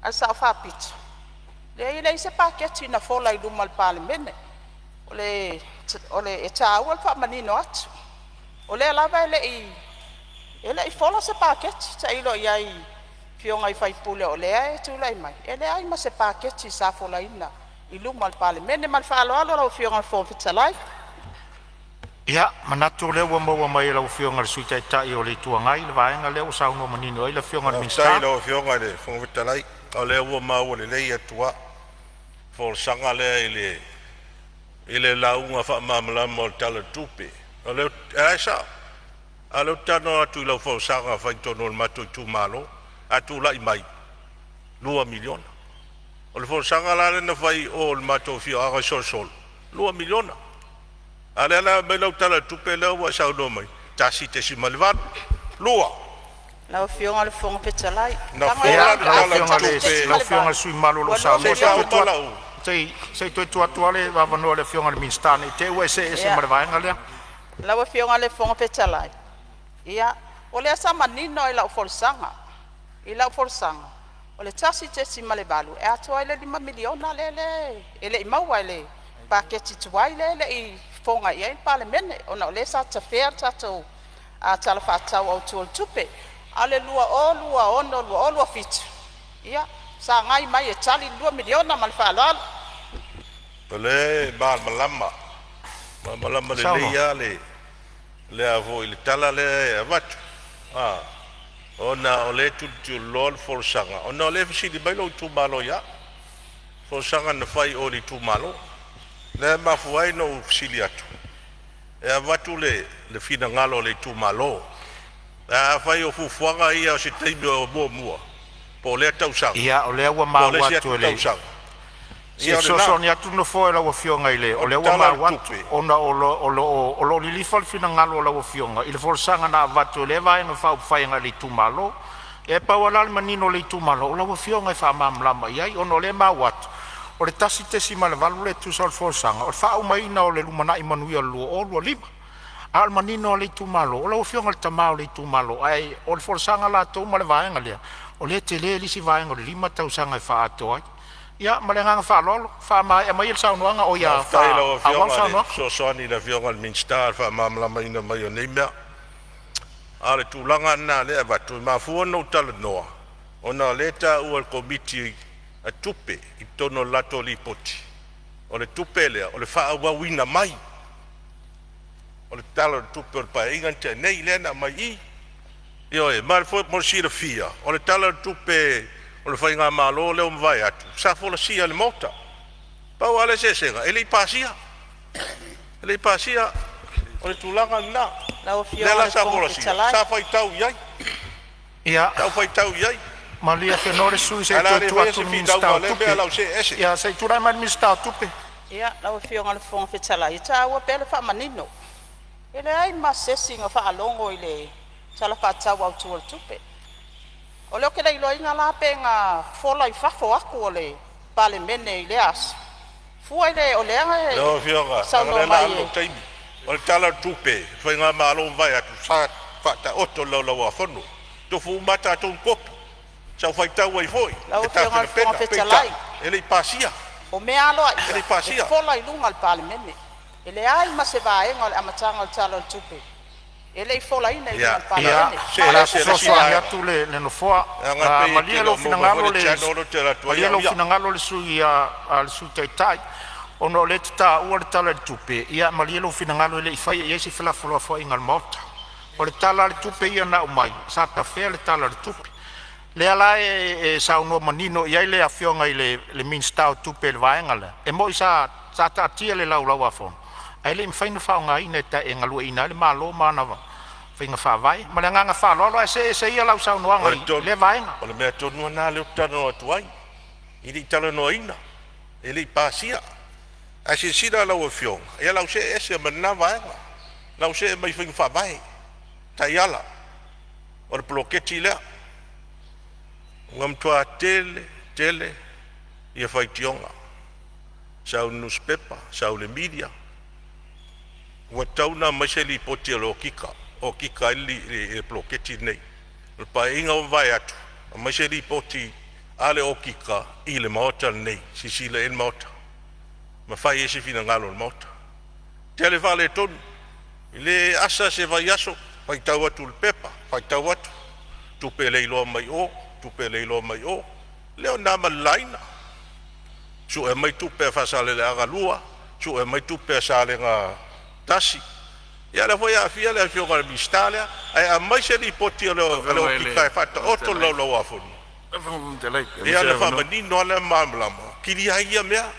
le Sao Faapito, leai e leai se paketi na fola i luma o le Palemene. E taua le faamanino atu. O lea lava e le i fola se paketi. Tailo i ai i afioga i sui usufono o lea e tulai mai, e leai ma se paketi sa folaina i luma o le Palemene. Ma le faaaloalo lau Afioga i le Fofoga Fetalai. Ia, manatu o lea ua maua mai e lau Afioga i le Sui Taitai o le Itu Agai le vaega lea ua saunoa manino ai le Afioga i le Faafetai Minisita. i lau Afioga i le Fofoga Fetalai, o lea ua maua lelei atu lava folasaga lea i le lauga faamalamalama o le Tala o le Tupe. O lea e sao, a o lea ou te talanoa atu i lau folasaga na fai i totonu o le matou itumalo. A tulai mai, $2 miliona. O le folasaga la lea na fai i o i le matou afioaga i Solisoli, $2 miliona. A o lea la e aumai lau Tala o le Tupe lea ua e saunoa mai ai, 1.8, 2. Lau Afioga i le Fofoga Fetalai, Na leaga e fola le Ia, Tala o $1.8 le Tupe lau Afioga i le sui usufono mamalu o lo o ua saunoa, se se i i $2 uma lau... toe tuu atu lava le avanoa i le Afioga i le Minisita ne i te i ua e see ese Ia, ma le vaega lea. lau Afioga i le Fofoga Fetalai, ia, o lea sa manino lava i lau folasaga. I lau folasaga, o le 1.8 e atoa ai le $5 miliona lea e le i maua e le paketi tuai lea e le i fofoga i ai le Palemene ona o lea sa tafea le tatou Tala Faatatau Autu o le Tupe. A o le 2026/2027, ia, sagai mai e tali le $2 miliona ma le faaaloalo. O lea e malamalama, malamalama lelei Saunoa. lava le tala lea e avatu, ona o lea e tulituliloa le folasaga ona o lea e fesili mai lou itumalo ia au, folasaga na fai i o i le itumalo. Lea e mafua ai ona ou fesili atu e avatu le finagalo o le itumalo. Ae afai o fuafuaga ia o se taimi o muamua po o lea tausaga Ia, o lea ua po o le maua isi atu atu e le tausaga, se ia o lena. fesoasoani atu le Nofoa i lau Afioga i le… O O le lea ua Tala o le maua atu Tupe. ona o lo o lilifa le finagalo o lau Afioga i le folasaga na avatu e lea Vaega Faaupufai agai le itumalo. E pau lava la le manino o le itumalo, o lau Afioga e faamalamalama i ai, ona o lea e maua atu o le 1.8 lea e tusa o le folasaga, o le faaumaina o le Lumanai Manuia 2025. A o le manino o le itumalo, o lau Afioga i le tama o le itumalo, ae o le folasaga latou ma le vaega lea, o lea e tele le isi vaega o le 5 tausaga e faaatoa ai. Ia ma le agaga faaaloalo, faamaea maia le saunoaga, Faafetai i lau faaauau le Afioga i le saunoaga. fesoasoani i le Afioga i le Minisita i le faamalamalamaina mai o nei mea. A o le tulaga lena o lea e avatu, e mafua ona ou talanoa ona o lea e taua e le Komiti a Tupe i totonu o le latou lipoti, o le tupe lea o le faaauauina mai o le Tala o le Tupe o le Paeaiga na tea nei lea na aumai i i. Ioe, mo le silafia, o le Tala o le Tupe o le faigamalo lea ua mavae atu sa folasia i le Maota. Pau lava le eseesega, e le i pasia. E le i pasia. O le tulaga lena. Lau Lea Afioga i la le sa Fofoga folasia, Fetalai, sa faitau i ai, Ia, sa ou faitau i ai. malie afenoa le sui usufono se Ae i o le a toe le tuu faia atu se i le finauga Minisita o o lea mea Tupe. o le a ou see ese. Ia, se i tulai mai le Minisita o Tupe. Ia, lau Afioga i le Fofoga Fetalai, e taua pea le faamanino. E leai ma se isi na faalogo i le Tala Faatatau Autu o le Tupe. O lea ou te le iloaina la pe na fola i fafo atu o le Palemene i lea aso, fua i le o lea e Lau Afioga, leaga o saunoa lea o le a mai alu lou e taimi. O le Tala o le Tupe, o le Faigamalo ua mavae atu sa faataoto i le Laulau a Fono, tofu uma lava tatou ma kopi. Sa ou faitau ai foi Lau e Afioga i le tapenapena, Fofoga peitai Fetalai, e le i pasia, o mea e le aloaia i e pasia. fola i luga o le Palemene. E leai ma se vaega o le amataga o le Tala o le Tupe e le i folaina i luga Ia, o le Ia, Palemene. see Ma o o le a le ese i le isi fesoasoani vaega, atu le Nofoa. leaga e pei e te Malie le lou o maua mai foi finagalo le le channel lea ou te alu atu ai malie au lou ia. finagalo le Sui Taitai ona o lea e te taua le Tala o le Tupe. Ia malie lou finagalo e le i faia i ai se felafolafoaiga a le Maota. O le Tala lava o le Tupe ia na aumai, sa tafea le Tala o le Tupe. Lea la e saunoa manino i ai le Afioga i le Minisita o Tupe i le vaega lea, e moi sa taatia i le Laulau a Fono ae le i mafai ona faaaogaina e galueaiina ai le Malo ma ana faiga faavae. Ma le agaga faaaloalo, ae see ese ia lau O saunoaga le i tonu, lea vaega. o le mea tonu lava lena lea ou te talanoa atu ai, e le i talanoaina, e le i pasia. Ae silasila lau Afioga, ia o le a ou see ese ma lena vaega, o le a ou see mai i faiga faavae, taiala o le poloketi lea. Ua matua tele tele ia faitioga, sau i le nusipepa, sau i le media, ua tatau ona aumai se lipoti a le Okika e okika ai le poloketi lenei. O le Paeaiga ua mavae atu, aumai se lipoti a le Okika i le Maota lenei, e silasila i ai le Maota ma fai ai se finagalo o le Maota. Tele faaletonu, e le asa se vaiaso, faitau atu i le pepa, faitau atu, tupe le iloa mai o, tupe le iloa mai o, lea na ma le laina sue mai tupe a Faasaleleaga 2, sue mai tupe a Salega 1. Ia lea foi e aafia le afioga i le Minisita lea, ae aumai se lipoti a le Lau Afioga i Okika le e Fofoga faataoto i le Fetalai, Laulau a Fono. lau Afioga i le Fofoga Fetalai, pe maua Ia se ona avanoa. faamanino lava lea ma malamalama, kilia ai ia mea,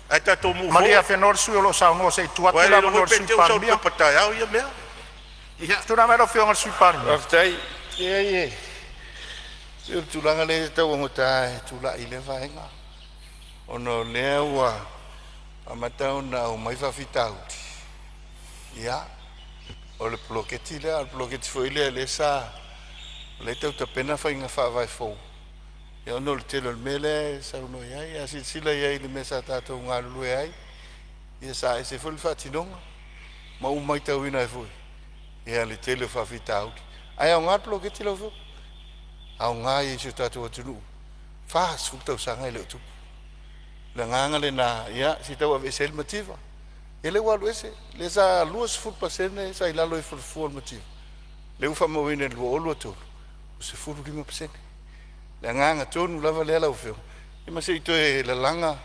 ae tatou move Malie forward. Afenoa le sui usufono o lo o saunoa se i tuu Aua atu e le le iloa avanoa foi i le pe Sui te i ua sau i le Palemia. pepa taeao ia mea. Ia, Tulai mai lau Afioga i le Sui Palemia. faafetai. Leai e pei o le tulaga lea e tauagata e tulai i lea vaega ona o lea ua amata ona aumai faafitauli. Ia, o le poloketi lea, a o le poloketi foi lea lea sa o lea e tau tapena faiga faavae fou. Ia ona o le tele o le mea lea e saunoa i ai, a silasila i ai i le mea sa tatou galulue ai, ia sa ese foi le faatinoga ma ou matauina ai foi ia le tele o faafitauli. Ae aoga le poloketi lau Afioga, aoga ia i si o tatou atunuu, 40 tausaga e le o tupu. O le agaga lena, ia se i tau aveese ai le mativa. Ia lea ua alu ese, lea sa 20% sa i lalo ifo i le fua o le mativa, lea ua faamauina i le 2023 ua 15%. Le agaga tonu lava lea lau Afioga, ia ma se i toe lalaga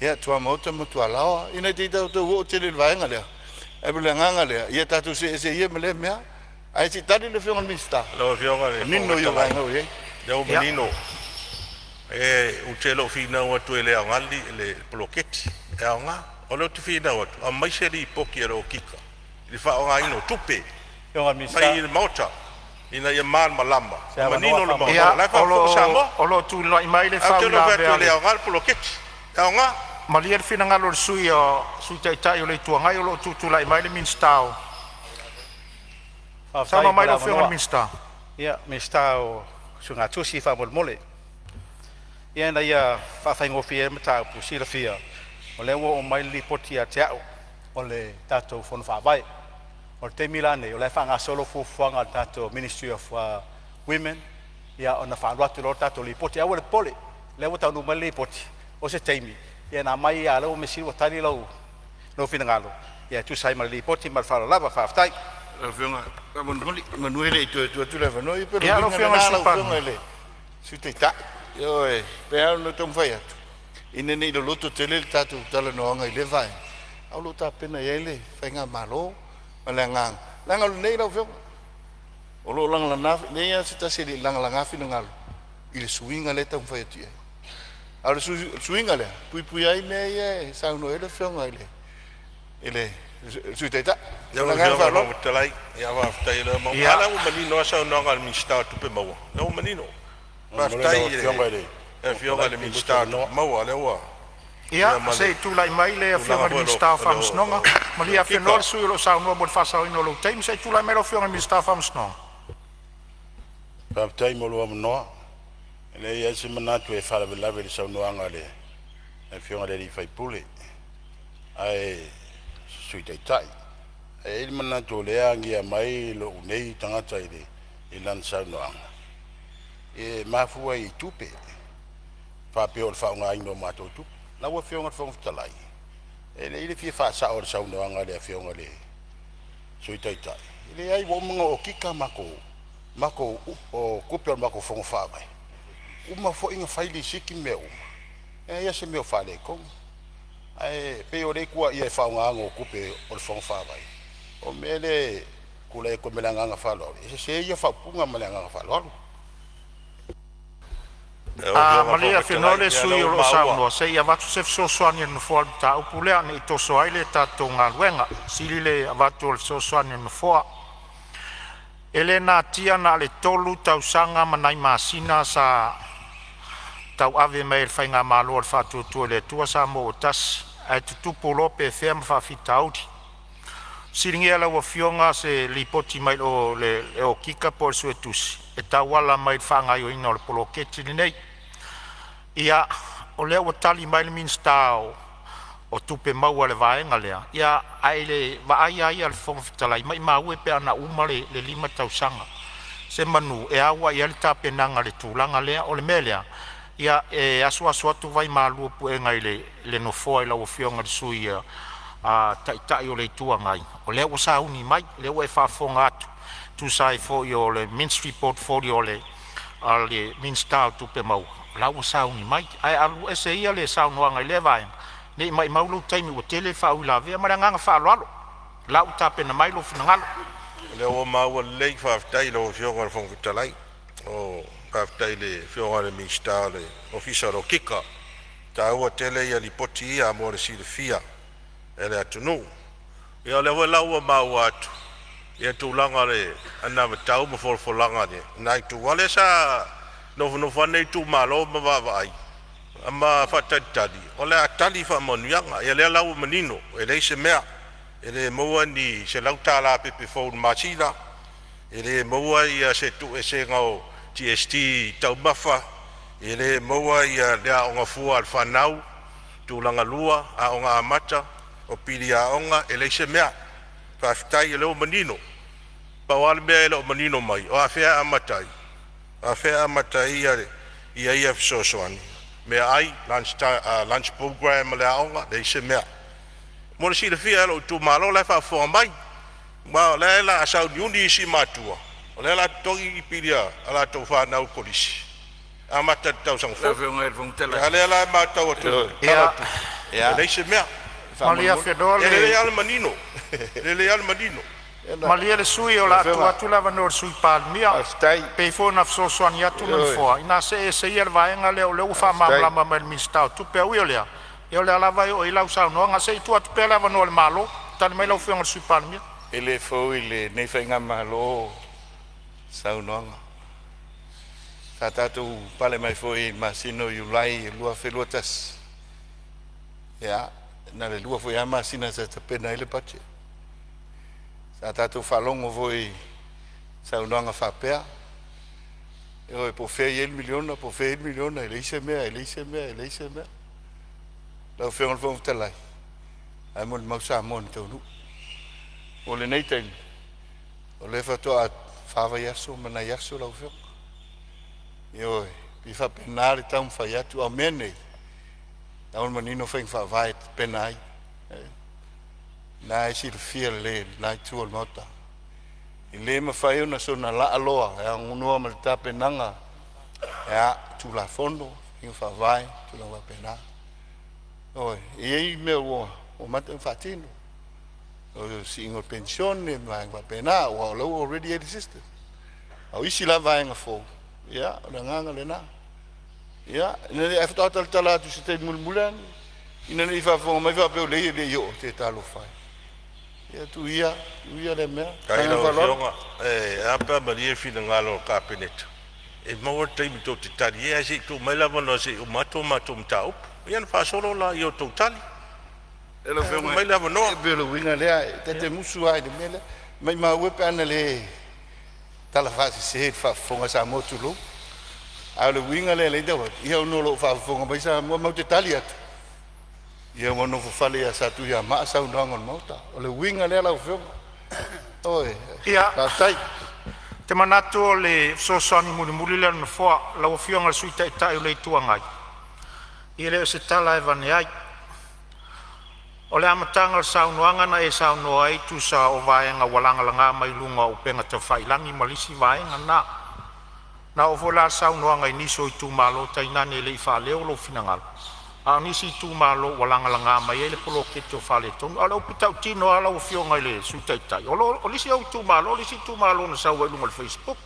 ia tuamaota ma tualaoa ina ne i tatou oo tele i le vaega lea, ae pei o le agaga lea, ia tatou see ese ia ma lea mea. Ae se i tali le Afioga i le Minisita, Lau Afioga i le manino Fofoga ia o Fetalai, vaega ua i ai. lea ua Ia, manino, ou te le o finau atu e le aoga le poloketi, e aoga. O lea ou te finau atu, aumai se lipoti a le Okika i le faaaogaina o tupe Afioga i le mai Minisita, i le Maota ina ia malamalama se ma avanoa manino le Maota. faamolemole. O ia la e o lo faafofoga o Samoa. o lo o tulai mai le Ae ou te le o fai atu faauilavea e a le le aoga le poloketi, e aoga. Malie le finagalo o le Sui Taitai o le Itu Agai, o lo o tutulai mai le Minisita o… Faafetai Saunoa mo mai le lau Afioga i le avanoa. Minisita. Ia, Minisita o Suegatusi faamolemole. Ia ina ia faafaigofie ai le mataupu, silafia o lea ua oo mai le lipoti ia te au o le tatou Fono Faavae. O le taimi la nei o la e faagasolo fuafuaga a le tatou Ministry of Women ia ona faaalu atu loa lea o le tatou lipoti. Aua le popole, o lea ua taunuu mai le lipoti, o se taimi ia ona aumai lea, a o lea ua measili ua tali lou finagalo ia e tusa ai ma le lipoti. Ma le faaaloalo lava, faafetai. Lau Afioga, faamolemole, semeamanu e le i toe tuu atu le avanoa, ia pei o le Ia, lau uiga Afioga i le lena Sui lau Afioga Palemia. i le Sui Taitai. Ioe, e pei lava ona taumafai atu ina ne i loloto tele le tatou talanoaga i lea vaega, a o lo o tapena i ai le faigamalo ma le agaga, leaga o lenei lau Afioga, o lo o lagalaga, leai lava se tasi e le i lagalaga finagalo i le suiga lea e taumafai atu i ai. A o le suiga lea, e puipuia ai mea ia e saunoa ai le Afioga i le Sui Taitai. Ma Lau le agaga Afioga i le faaaloalo. Fofoga Fetalai, ia faafetai o lea ua maua. A Ia, lea ua manino lava saunoaga a le Minisita o Tupe Maua, lea ua manino. Faamolemole Faafetai lau i le Afioga i le Fofoga Afioga Fetalai i le pe maua se Minisita o Tupe avanoa. Maua, lea ua ia, ia ma se le i tulai mai le Afioga tulaga i le foi Minisita o o le Faamasinoga. Malie Okika. Afenoa le sui usufono o lo o saunoa mo le faasaoina o lou taimi. Se i tulai mai lau Afioga i le Minisita o Faamasinoga. Faafetai mo lou avanoa. E leai lava se manatu e faalavelave i le saunoaga a le Afioga i le sui usufono, le Sui Taitai. Ae i ai le manatu o lea e agia mai lou nei tagata i lana saunoaga, e mafua i tupe, faapea o le faaaogaina o matou tupe. Lau Afioga i le Fofoga Fetalai, e lelei le fia faasao o le saunoaga a le Afioga i le Sui Taitai. E leai, ua uma ona okika matou tupe o le matou fono faavae, uma foi ona fai lisiti ma mea uma, e leai lava se mea o faaletonu. Ae pei o lea e tuuaia i le faaaogaina o tupe o le fono faavae. O le mea lea e tulai atu ai ma le agaga faaaloalo, e sese ia faaupuga ma le agaga faaaloalo. Malie Afenoa le sui usufono o lo o saunoa se i avatu se fesoasoani a le Nofoa i le mataupu lea, ne i toso ai le tatou galuega. E sili le avatu o le fesoasoani a le Nofoa. E le natia na o le 3 tausaga ma nai masina sa tauave mai ai e le Faigamalo a le Faatuatua i le Atua Samoa ua Tasi, ae tutupu loa pefea ma faafitauli. Fesiligia e lau Afioga se lipoti mai le Okika po o le Suetusi e tauala mai i le faagaoioiga o le poloketi lenei. Ia, o lea ua tali mai le Minisita o Tupe Maua i le vaega lea, ae i le vaai lava ia a le Fofoga Fetalai, maimau e pe ana uma le 5 tausaga, semanu e au i ai le tapenaga i le tulaga lea. O le mea lea, ia, e asuasu atu vaimalu o puega i le Nofoa i lau Afioga i le Sui Taitai o le Itu Agai, o lea ua sauni mai, o lea ua e faafofoga atu e tusa ai foi o le Ministry Portfolio a le Minisita o Tupe Maua, o la ua sauni mai. Ae alu ese ia le saunoaga i lea vaega, ne i maumau lou taimi ua tele faauilavea. Ma le agaga faaaloalo, o la ua tapena mai lou finagalo. O lea ua maua lelei, faafetai i lau Afioga i le Fofoga Fetalai. Faafetai i le Afioga i le Minisita o le Ofisa o le Okika, e taua tele ia lipoti ia mo le silafia e le atunuu. Ia o lea foi la ua maua atu ia tulaga o le anavatau ma folafolaga a lena itu, aua o lea sa nofonofo lava lenei itumalo ma vaavaai ma faatalitali o le a tali faamanuiaga. Ia lea la ua manino, e leai se mea, e le maua ni $100 pepe fou i le masina, e le maua se tuueseesega o GST i taumafa, e le maua le aoga fua a le fanau tulaga lua, aoga amata, o pili aoga, e leai se mea. Faafetai o lea ua manino. Pau lava le mea e le o manino mai, o afea e amata ai? O afea e amata ai ia fesoasoani, meaai lunch program a le aoga, leai se mea. Mo le silafia e lou itumalo la e faafofoga mai, ma o lea o le a sauniuni isi matua o lea o le a totogi pili a latou fanau i le kolisi e amata i le tausaga fou. A o lea la e matau atu i le Tala o le Tupe, e leai se mea. Malie Afenoa E lelei lava le manino, e lelei lava le manino. Malie le sui usufono o le a tuu atu le avanoa i le Sui Palemia. E pei foi ona fesoasoani atu le Nofoa, ina see ese ia i le vaega lea o lea ua faamalamalama mai e le Minisita o Tupe. Ae ui o lea, ia o lea lava e oo i ai lau saunoaga. Se i tuu atu pea le avanoa i le Malo. Tali mai lau Afioga i le Sui Palemia. E le fou i lenei faigamalo saunoaga. Sa tatou pale mai foi i le masina o Iulai 2021, ia, na o le 2 foi lava masina sa tapena ai le budget. Sa tatou faalogo foi i saunoaga faapea, ioe, po o fea e i ai le miliona, po o fea e i ai le miliona, e leai se mea, e leai se mea, e leai se mea. Lau Afioga i le Fofoga Fetalai, ae molimau Samoa i le taunuu. O lenei taimi, o lea faatoa 4 vaiaso ma nai aso lau Afioga. Ioe, e faapena le taumafai atu, a o mea nei, la ua manino faiga faavae e tapena ai. Na e silafia lelei e lena itu o le Maota. E le mafai ona soona laaloa e aunoa ma le tapenaga, ia, Tulafono, faiga faavae, tulaga faapena. Ioe, e i ai mea ua amata ona faatino, o le siiga o le penisione ma vaega faapena, aua o la ua already i ai le system. A o isi la vaega fou, ia o le agaga lena. Ia, ae faatoa talatala atu i se taimi mulimuli ane, ina ne i faafofoga mai faapea o leai e le i oo, se talofa e. Ia tuu ia, tuu ia lea mea. Ma Faafetai i le lau faaaloalo. Afioga. E a pe a malie le finagalo o le Kapeneta, e maua le taimi tou te tali ai, ae se i tuu mai le avanoa se i uma atu a matou mataupu, ia ona faasolo lea o tou tali. Lau Ae tuu Afioga, mai le avanoa. e pei o le uiga lea, ta te musu lava i le mea lea, maimau e pe ana le tala faasese i le faafofoga a Samoa, tulou. A o le uiga lea e ala ai ona tau atu, ia ona o lo o faafofoga mai Samoa. Ma ou te tali atu, ia ua nofofale ia Satuiamaa saunoaga o le Maota. O le uiga lea lau Afioga. Ioe. Ia, Faafetai. ou te manatu o le fesoasoani mulimuli lea a le Nofoa. Lau Afioga i le Sui Taitai o le Itu Agai, e le o se tala e aveane ai. O le amataga o le saunoaga na e saunoa ai tusa o vaega ua lagalaga mai luga o upega tafailagi ma le isi vaega na. Na oo foi la le saunoaga i nisi o itumalo, tainane e le i faaleo lou finagalo, a o nisi itumalo ua lagalaga mai ai le poloketi o faaletonu. A o le upu tautino lava lau Afioga i le Sui Taitai, o le isi ou itumalo le isi itumalo na sau ai i luga o le facebook.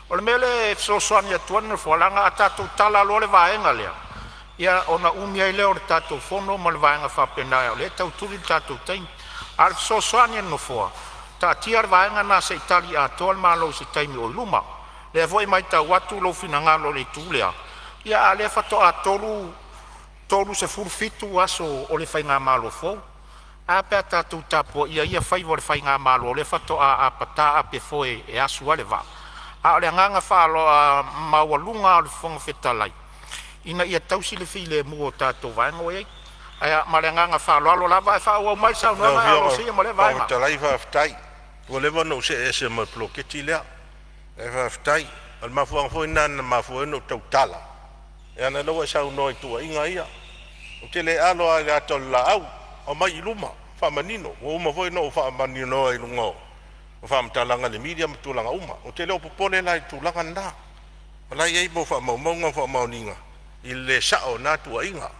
O le mea lea e fesoasoani atu ai le Nofoa, leaga a tatou tala loa le vaega lea, ia ona umi ai lea o le tatou fono ma le vaega faapena o lea e tau tuli le tatou taimi. A o le fesoasoani a le Nofoa, taatia le vaega lena se i tali atoa le Malo i se taimi o i luma. O lea foi e matau atu lou finagalo i le itu lea, a o lea faatoa 37 aso o le faigamalo fou. Ae a pe a tatou tapuaia ia faiva o le faigamalo o lea faatoa apata apefoe e asu ai le vaa. A o le agaga maualuga lava o le Fofoga Fetalai, ina ia tausi le filemu o tatou vaega ua i ai. Ae ma le agaga faaaloalo lava, ae faaauau mai le Lau saunoaga Afioga i Alosia le ma lea Fofoga vaega. Fetalai, faafetai. Ua leva ona ou see ese ma le poloketi lea, ae faafetai. O le mafuaaga foi lena na mafua ai ona ou tautala, leaga o lea ua e saunoa i tuuaiga ia. Ou te le alo lava i le ata o le laau, aumai i luma faamanino. Ua uma foi ona ou faamaninoa i luga o faamatalaga i le media ma tulaga uma. Ou te le o popole la i le tulaga lena, o la e i ai mo faamaumauga ma faamaoniga i le le sao o na tuuaiga.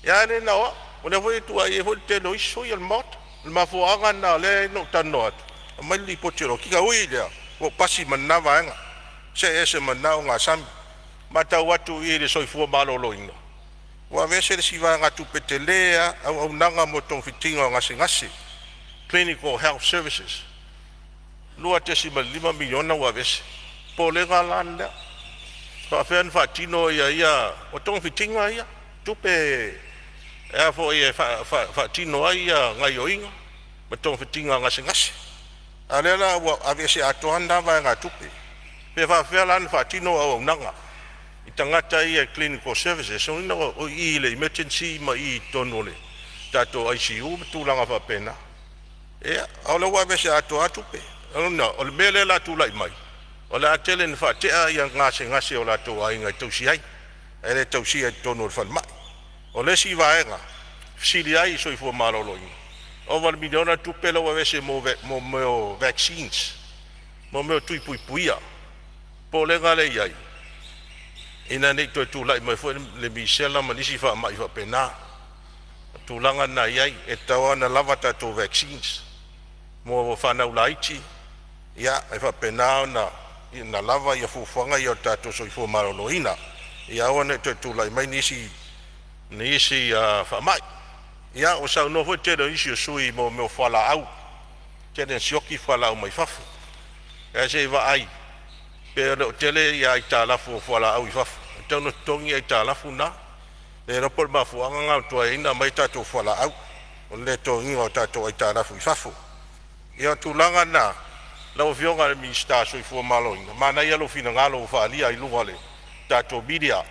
Ia ae le na o au, o lea foi e tuuaia ai foi le tele o isi sui o le Maota. O le mafuaaga lena o lea na ou talanoa atu, aumai le lipoti a le okika. Ui i lea, ua ou pasi ma lena vaega, see ese ma lena ogasami. Matau atu i le soifua maloloina, ua aveese le isi vaegatupe tele lava, auaunaga mo togafitiga o gasegase (Clinical Health Services), $2.5 miliona ua aveese. O le popolega la lea, e faapefea ona faatino ia… O togafitiga ia, tupe e a foi e faatino ai gaoioiga ma togafitiga o gasegase, a o lea la ua aveese atoa lava lena vaegatupe. Pe faapefea la ona faatino auaunaga i tagata ia e clinical services? Lona uiga o i i le emergency ma i totonu o le tatou ICU ma tulaga faapena. Ia, a o lea ua aveese atoa lava tupe. O lona uiga, o le mea lea o le a tulai mai, o le a tele ina faatea gasegase o latou aiga e tausi ai, ae le tausia i totonu o le falemai. O le isi vaega e fesili ai i le Soifua Maloloina, ova i le miliona le tupe lea ua aveese mo mea o vaccines, mo mea o tui puipuia. O le popolega lea e i ai, ina ne i toe tulai mai foi le misela ma nisi faamai faapena. O le tulaga lena e i ai, e tatau lava ona lava tatou vaccines mo fanau laiti, ia e faapena ona lava fuafuaga ia a le tatou soifua maloloina, ia aua ne i toe tulai mai nisi faamai. Ia ua saunoa foi le tele o nisi o sui usufono i mea o fualaau, tele ina sioki fualaau mai fafo. Ae se i vaai pe le o tele aitalafu o fualaau i fafo, e tatau ona totogi aitalafu na. Le iloa po o le mafuaaga lena ua tuai ai ona aumai tatou fualaau, o le le totogiina o tatou aitalafu i fafo. Ia, o le tulaga lena lau Afioga i le Minisita mo le Soifua Maloloina, manaia lou finagalo ua faaalia i luga o le tatou media,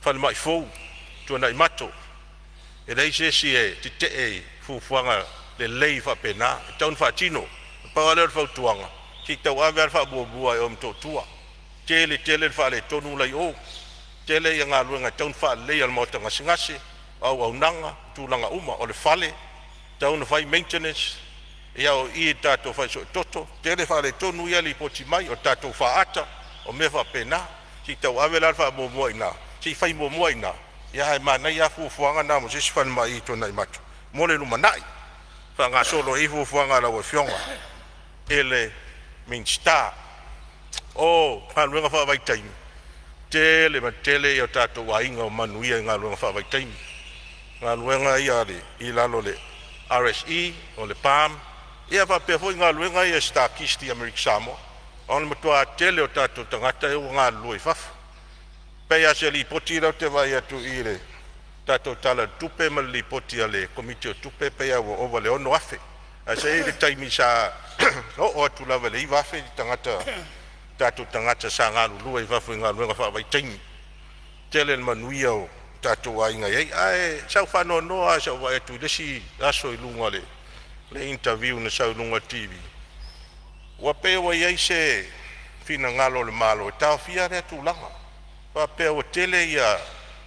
falemai fou i Tuanaimato. E leai se isi e tetee i fuafuaga lelei faapena, e tatau ona faatino. Na pau lava lea o le fautuaga, se i tauave lava le faamuamua i o i Motootua, tele tele le faaletonu la e i o, tele galuega e tatau ona faaleleia o le maota gasegase, o auaunaga, tulaga uma. O le fale e tatau ona fai maintenance, ia o i i le tatou fale suetoto, tele faaletonu ia e lipoti mai. O le tatou faata, o mea faapena. Se i tauave la le faamuamua i ina, se i fai muamua i ina, ae manaia lava fuafuaga na mo se isi falemai i Tuanaimato mo le lumanai, faagasolo ai fuafuaga a lau Afioga i le Minisita. O galuega faavaitaimi, tele ma tele o tatou aiga ua manuia i galuega faavaitaimi, galuega ia i lalo o le RSE, o le PAM faapea foi galuega ia a le Star Kist i Amerika Samoa. O le matua tele o tatou tagata ia ua galulue i fafo. E pei lava o se lipoti lea ou te vaai atu i le tatou Tala o le Tupe ma le Lipoti a le Komiti o Tupe, e pei lava ua ova i le 6,000, ae sa i ai le taimi sa oo atu lava i le 9,000 tagata. tatou tagata sa galulue i fafo i galuega faavaitaimi. Tele le manuia o tatou aiga e i ai. Ae sa ou faanoanoa lava i lou vaai atu i le isi aso i luga o le initanaliu na sau i luga o le TV, ua pei ua i ai se finagalo o le Malo e taofia lea tulaga, faapea ua tele ia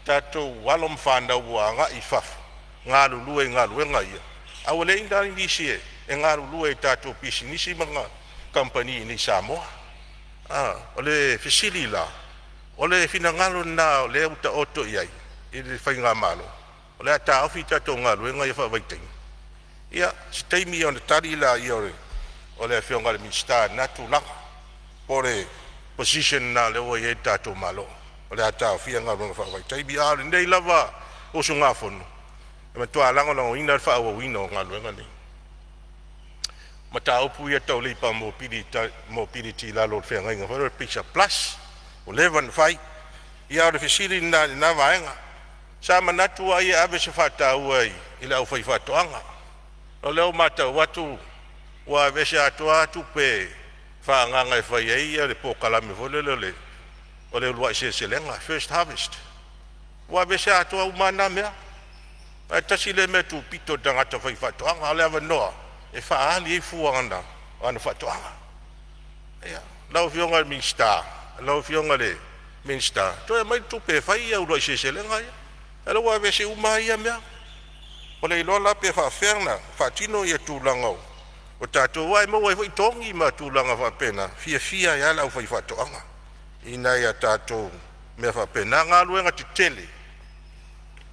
tatou alo ma fanau ua agai i fafo e galulue i galuega ia, a ua leai la nisi e galulue i tatou pisinisi ma kamupani i inei i Samoa. O le fesili la, o le finagalo lena o lea ua taoto i ai i le faigamalo, o le a taofi tatou galuega ia faavaitaimi? Ia se taimi ona tali lea o le Afioga i le Minisita i lena tulaga, po o le position lena o lea ua i ai le tatou Malo o le a taofia galuega faavaitaimi. A o lenei lava usugafono, e matua lagolagoina le faaauauina o galuega nei. O mataupu ia tau labour mobility i lalo o le feagaiga foi lea o le PACER Plus ua leva ona fai. Ia a o le fesili lena i lena vaega. Sa manatu ai e ave se faataua i le aufaifaatoaga. O lea ua matau atu ua aveese atoa lava tupe faaagaaga e fai ai le polokalame foi lele o le uluai seleselega first harvest, ua aveese atoa uma lava na mea. Ae tasi lea mea tupito i le tagata faifaatoaga, o le avanoa e faaali ai fua o ana faatoaga. Lau Afioga i le Minisita, lau Afioga i le Minisita, toe aumai le tupe e fai uluai seleselega ia, a o lea ua aveese uma lava ia mea. Ua le iloa la pe faafefea ona faatino tulaga o tatou aua e maua ai foi togi ma tulaga faapena, e fiafia ai lava le aufaifaatoaga i nai a tatou mea faapena. Galuega Tetele,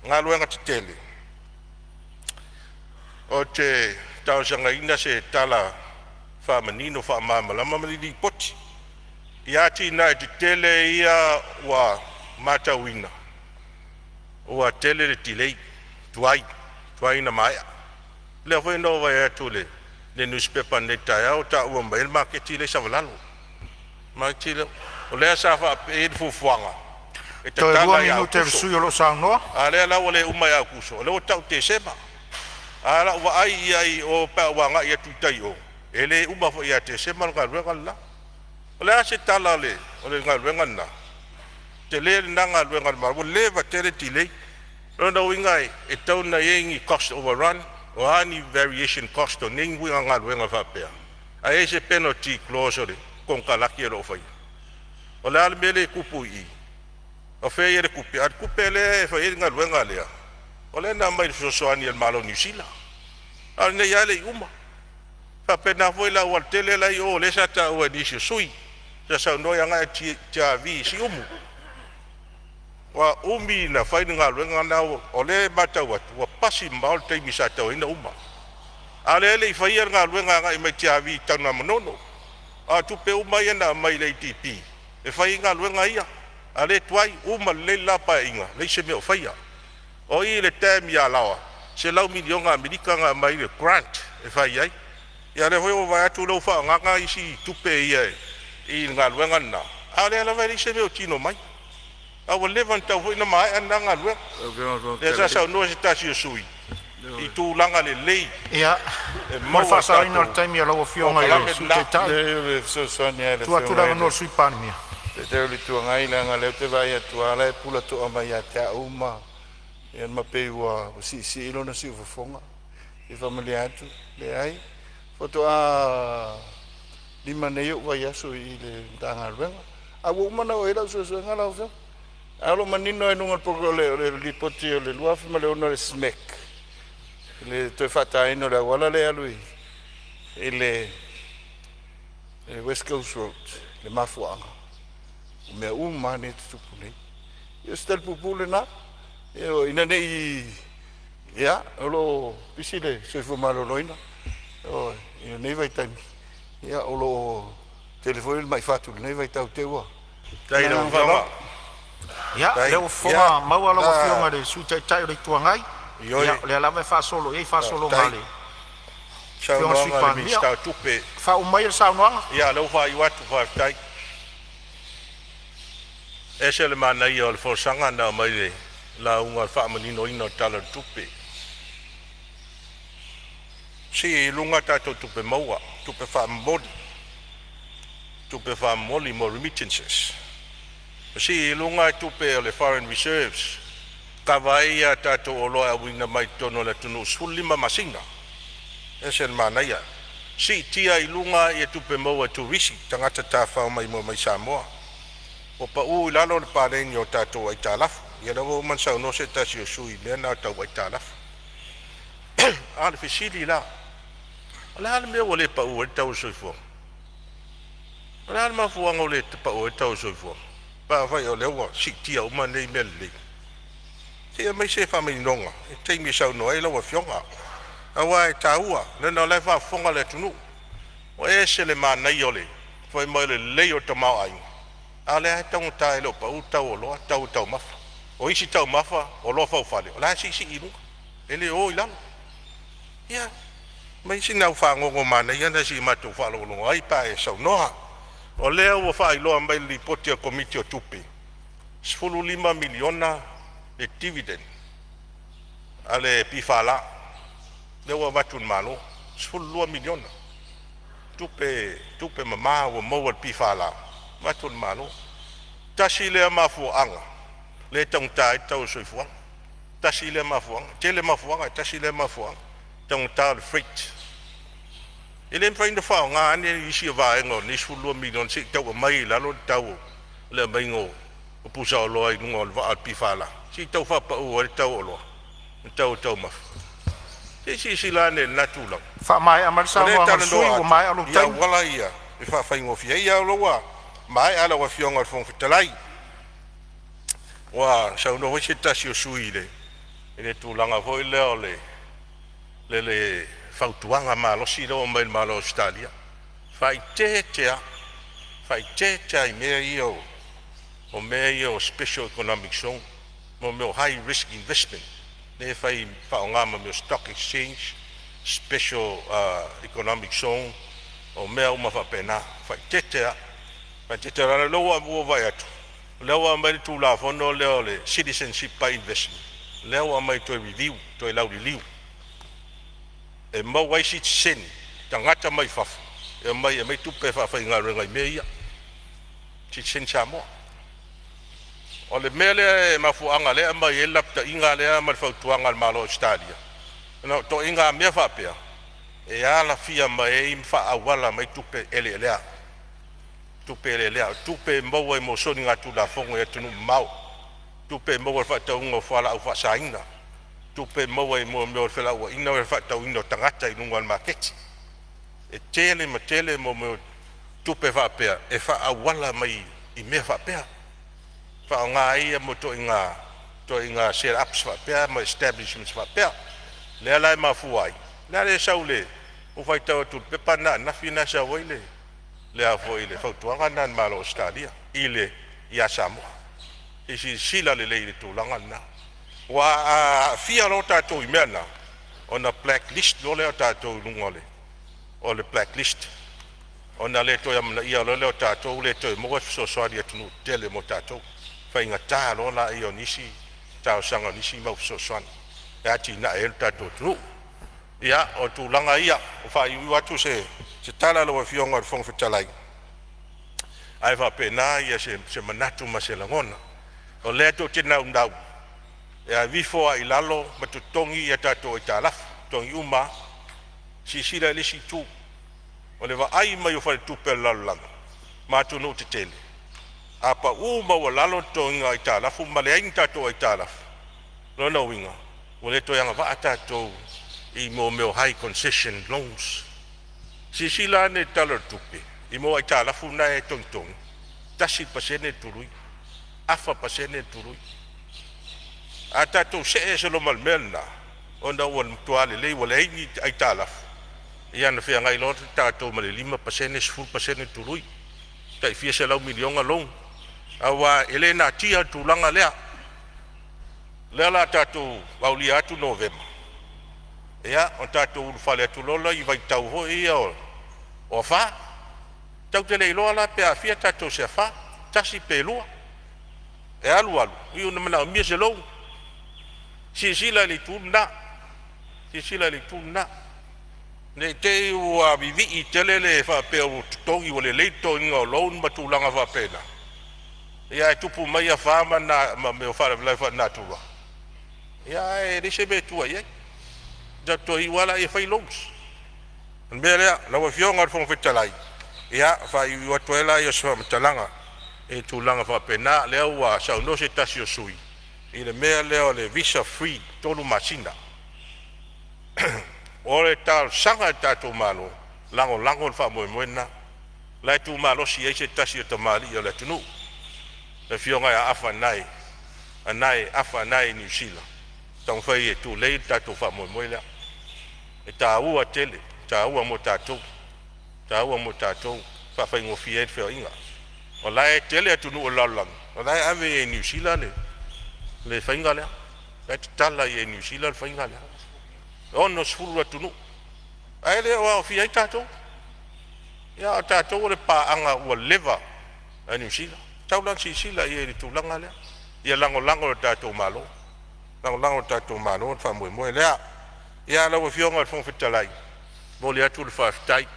Galuega Tetele, ou te talosagaina se tala faamanino faamalamalama ma ni lipoti i atinae tetele ia ua matauina ua tele le dilay, tuai, tuai ona maea. O lea foi na ou vaai atu i le nusipepa ananei i le taeao ua taua mai ai le maketi lea i Savalalo. Maketi lea, o lea sa faapea e i ai le fuafuaga e Toe lua tatala ia minute o le Aokuso, sui usufono o lo o saunoa. a o lea la ua le uma ia Aokuso, o lea ua tau Tesema. A o lau vaai i ai i o pe a ou agai atu i tai i o, e le uma foi ia Tesema le galuega le la. O le a se tala o le galuega lena? Tele lena galuega a le Malo ua leva tele delay. O lona uiga e tatau ona i ai ni cost overrun, o a ni variation cost o nei ituaiga galuega faapea, ae i ai se penalty clause o le konekarate o lo o faia? O le a le mea lea e tupu i i? O fea e i ai le tupe? A o le tupe lea e fai ai le galuega lea, o lea na aumai i le fesoasoani a le Malo o Niu Sila, a o lenei lava e le i uma. E faapena foi le aualatele la e i o lea sa taua e nisi o sui usufono sa saunoa e agai atu i Tiavi i Siumu. Ua umi ona fai le galuega lena, o lea e matau atu ua pasi mamao le taimi sa tatau ai ona uma, a o lea e le i faia le galuega agai mai Tiavi i Tanugamanono. A o tupe uma ia na aumai i le ADB e fai ai galuega ia, a o lea e tuai. Uma lelei le la Paeaiga leai se mea o faia. O i i le dam i Alaoa, $100 miliona Amerika na aumai le grant e fai ai. Ia o lea foi ua ou vaai atu o lea ua faaagaaga isi tupe ia i le galuega lena, a o lea lava e leai se mea o tino mai, a ua leva ona tatau foi ona maea lena galuega. Lau Afioga i le Fofoga Lea sa Fetalai. saunoa se tasi o sui usufono i tulaga lelei Ia, e mo le maua e faasaoina o le tatou taimi o lau Afioga i le polokalame Sui lena. Taitai, Leai, o le fesoasoani lava i le tuu atu le Afioga i avanoa i le le Sui Palemia. Taitai o le Itu Agai, leaga o lea ou te vaai atu lava o la e pulatoa mai ia te au ma ia ma pei ua siisii lona siufofoga. E faamalie atu, leai, faatoa 5 nei ou vaiaso i le Matagaluega, a ua uma ona oo i ai lau suesuega lau Afioga. Ae o lo o manino lava i luga o le lipoti o le 2006 a le SMEC i le toe faataina o le auala lea e alu i le West Coast Road le mafuaaga o mea uma lava nei e tutupu nei. Ia o se tali puupuu lena. Ioe, ina ne i… ia o lo o pisi le soifua maloloina ioe, i lenei vaitaimi o lo o tele foi le mai fatu i lenei vaitau i te i ua… Ma Faafetai le i lau agaga Afioga. faaaloalo. Ia, o Faafetai. lea ua Ia, fofoga maua lau na Afioga i le Sui Taitai o le Itu Agai. ioe, Ia, o lea lava e faasolo i ai faasologa a faafetai le i le Afioga i le Sui saunoaga a le Palemia. Minisita o Tupe. Faauma maia le saunoaga. Ia, lea ua faaiu atu, faafetai. E ese le manaia o le folasaga na aumai i le lauga i le faamaninoina o le Tala o le Tupe. Sii i luga tatou tupe maua, tupe faamomoli. tupe faamomoli mo remittances. Ua sii i luga tupe o le foreign reserves kava ai a tatou oloa e auina mai totonu o le atunuu 15 masina. E ese le manaia. Siitia i luga ia tupe maua e turisi, tagata tafafao maimoa mai Samoa. Ua pau i lalo le paleni o tatou aitalafu. Ia lea ua uma ona saunoa se tasi o sui usufono i mea na tau aitalafu. A o le fesili la, o le a le mea ua le pau ai le tau o le soifuaga? O le a le mafuaaga ua le pau ai le tau o le soifuaga pe afai o lea ua siitia uma nei mea lelei? Se i aumai se faamaninoga i le taimi e saunoa ai lau Afioga, aua e taua leaga o la e faafofoga le atunuu. Ua ese le manaia o le fai mai o le lelei o le tamaoaiga, a o lea lava e taugata e le o pau le tau o oloa, tau o taumafa. O isi taumafa, oloa faufale o la e siisii i luga e le o i lalo. Ia aumai sina au fagogo manaia lea se i matou faalogologo ai pe a e saunoa. O lea ua faailoa mai e le Lipoti a le Komiti o Tupe, $15 miliona le dividend a le PFL lea ua avatu i le Malo, 12 miliona tupe mama ua maua e le PFL avatu i le Malo. Tasi lea mafuaaga lea e taugata ai le tau o le soifuaga, tasi lea mafuaaga. E tele mafuaaga ae tasi lea mafuaaga, taugata o le freight. E le mafai ona faaaoga ane nisi o vaega o lenei $12 miliona se i tau aumai ai i lalo le tau o le aumaiga o pusaoloa i luga o le vaa a le PFL se i tau faapau ai le tau o oloa ma le tau o taumafa. Se i silasila ane i lena tulaga. Faamaea mai le O lea e saunoaga a le sui talanoa usufono ua atu maea lou i taimi. auala ia e faafaigofie ai, a o lea ua maea lau Afioga i le Fofoga Fetalai. Ua saunoa foi se tasi o sui usufono i le tulaga foi lea o le fautuaga malosi lea ua aumai e le Malo o Ausetalia, faaeteete lava, faaeteete lava i mea ia o special economic zone, mo mea o high risk investment lea e fai faaaoga ma mea o stock exchange, special economic zone, o mea uma faapena. Faaeteete lava, faaeteete leaga o lea ua ou vaai atu o lea ua aumai le Tulafono lea o le Citizenship by Investment lea ua aumai e toe review, toe lauliliu e maua ai sitiseni, tagata mai fafo e omai e aumai tupe e faafaigaluega i mea ia, sitiseni Samoa. O le mea lea e mafuaaga lea e aumai ai le lapataiga lea ma le fautuaga a le Malo o Ausetalia, ona o ituaiga mea faapea e alafia mai ai ma faaauala mai tupe eleelea, tupe eleelea, o tupe e maua mo soligatulafono i atunuu mamao, tupe e maua i le faatauina o fualaau faasaina, tupe e maua i mea o felauaiga ma le faatauina o tagata i luga o le maketi. E tele ma tele mo mea o tupe faapea e faaauala mai i mea faapea, faaaoga ai ia ituaiga set ups faapea ma establishments faapea. Lea la e mafua ai la le sau i le ou faitau atu i le pepa lena ananafi lena e sau ai le fautuaga lena a le Malo o Ausetalia ia Samoa. Se i silasila lelei i le tulaga lena, aua a aafia loa tatou i mea na, ona black list loa lea o tatou i luga o le black list, ona le toe amanaia loa lea o tatou, le toe maua se fesoasoani a atunuu tetele mo tatou, faigata loa laia o nisi talosaga o nisi mau fesoasoani e atinae ai lo tatou atunuu. Ia, o tulaga ia ua faaiuiu atu se tala lau Afioga i le Fofoga Fetalai, ae faapena se manatu ma se lagona. O lea tou te naunau e aveifo lava i lalo ma totogi a tatou aitalafu, totogi uma lava. Silasila i le isi itu, o le vaai mai o faletupe o le lalolagi ma atunuu tetele, a pau maualalo le totogiina o aitalafu ma leai ni tatou aitalafu, o lona uiga ua le toe agavaa tatou i mo mea o high concession loans. Silasila ane i le Tala o le Tupe i mea o aitalafu na e togitogi, 1% le tului, 0.5% le tului. A tatou see ese loa ma le mea lena, ona ua matua lelei ua leai ni aitalafu, ia ona feagai loa tatou ma le 5%, 10% le tului, tai fia selau miliona loan, aua e le natia le tulaga lea. O lea o le a tatou aulia atu Novema, ia ona tatou ulufale atu loa lea i vaitau foi ia o afa. Tatou te le iloa la pe aafia tatou i se afa, tasi pe lua. E alu alu, iu ina manaomia se loan. Silasila i le itu lena, silasila i le itu lena. Ne i te i ua vivii tele le faapea ua totogi ua lelei le totogiina o loan ma tulaga faapena, ia ae tupu mai afa ma mea o faalavelave faalenatura, ia ae leai se mea e tua i ai. Ona tatou toe iu a lea e fai loans. O le mea lea, lau Afioga i le Fofoga Fetalai, ia faaiuiu atu ai lea o se faamatalaga i tulaga faapena, lea ua saunoa se tasi o sui usufono i le mea lea o le visa free 3 masina. O le talosaga i le tatou Malo, lagolago le faamoemoe lena, la e tumalosi ai se tasi o tamalii o le atunuu, le afioga ia Afa Anae Afa Anae i Niu Sila, e taumafai e tulei le tatou faamoemoe lea. E taua tele, e taua mo tatou, taua mo tatou e faafaigofie ai le feoaiga. O la e tele atunuu o le lalolagi o la e ave i ai e Niu Sila le faiga lea, la e tatala i ai e Niu Sila le faiga lea, e 60 atunuu ae le o aofia ai tatou. A o tatou o le paaga ua leva a Niu Sila. E tatau la ona silasila i ai i le tulaga lea, ia lagolago e le tatou Malo, lagolago e le tatou Malo le faamoemoe lea. Ia lau Afioga i le Fofoga Fetalai, e momoli atu le faafetai.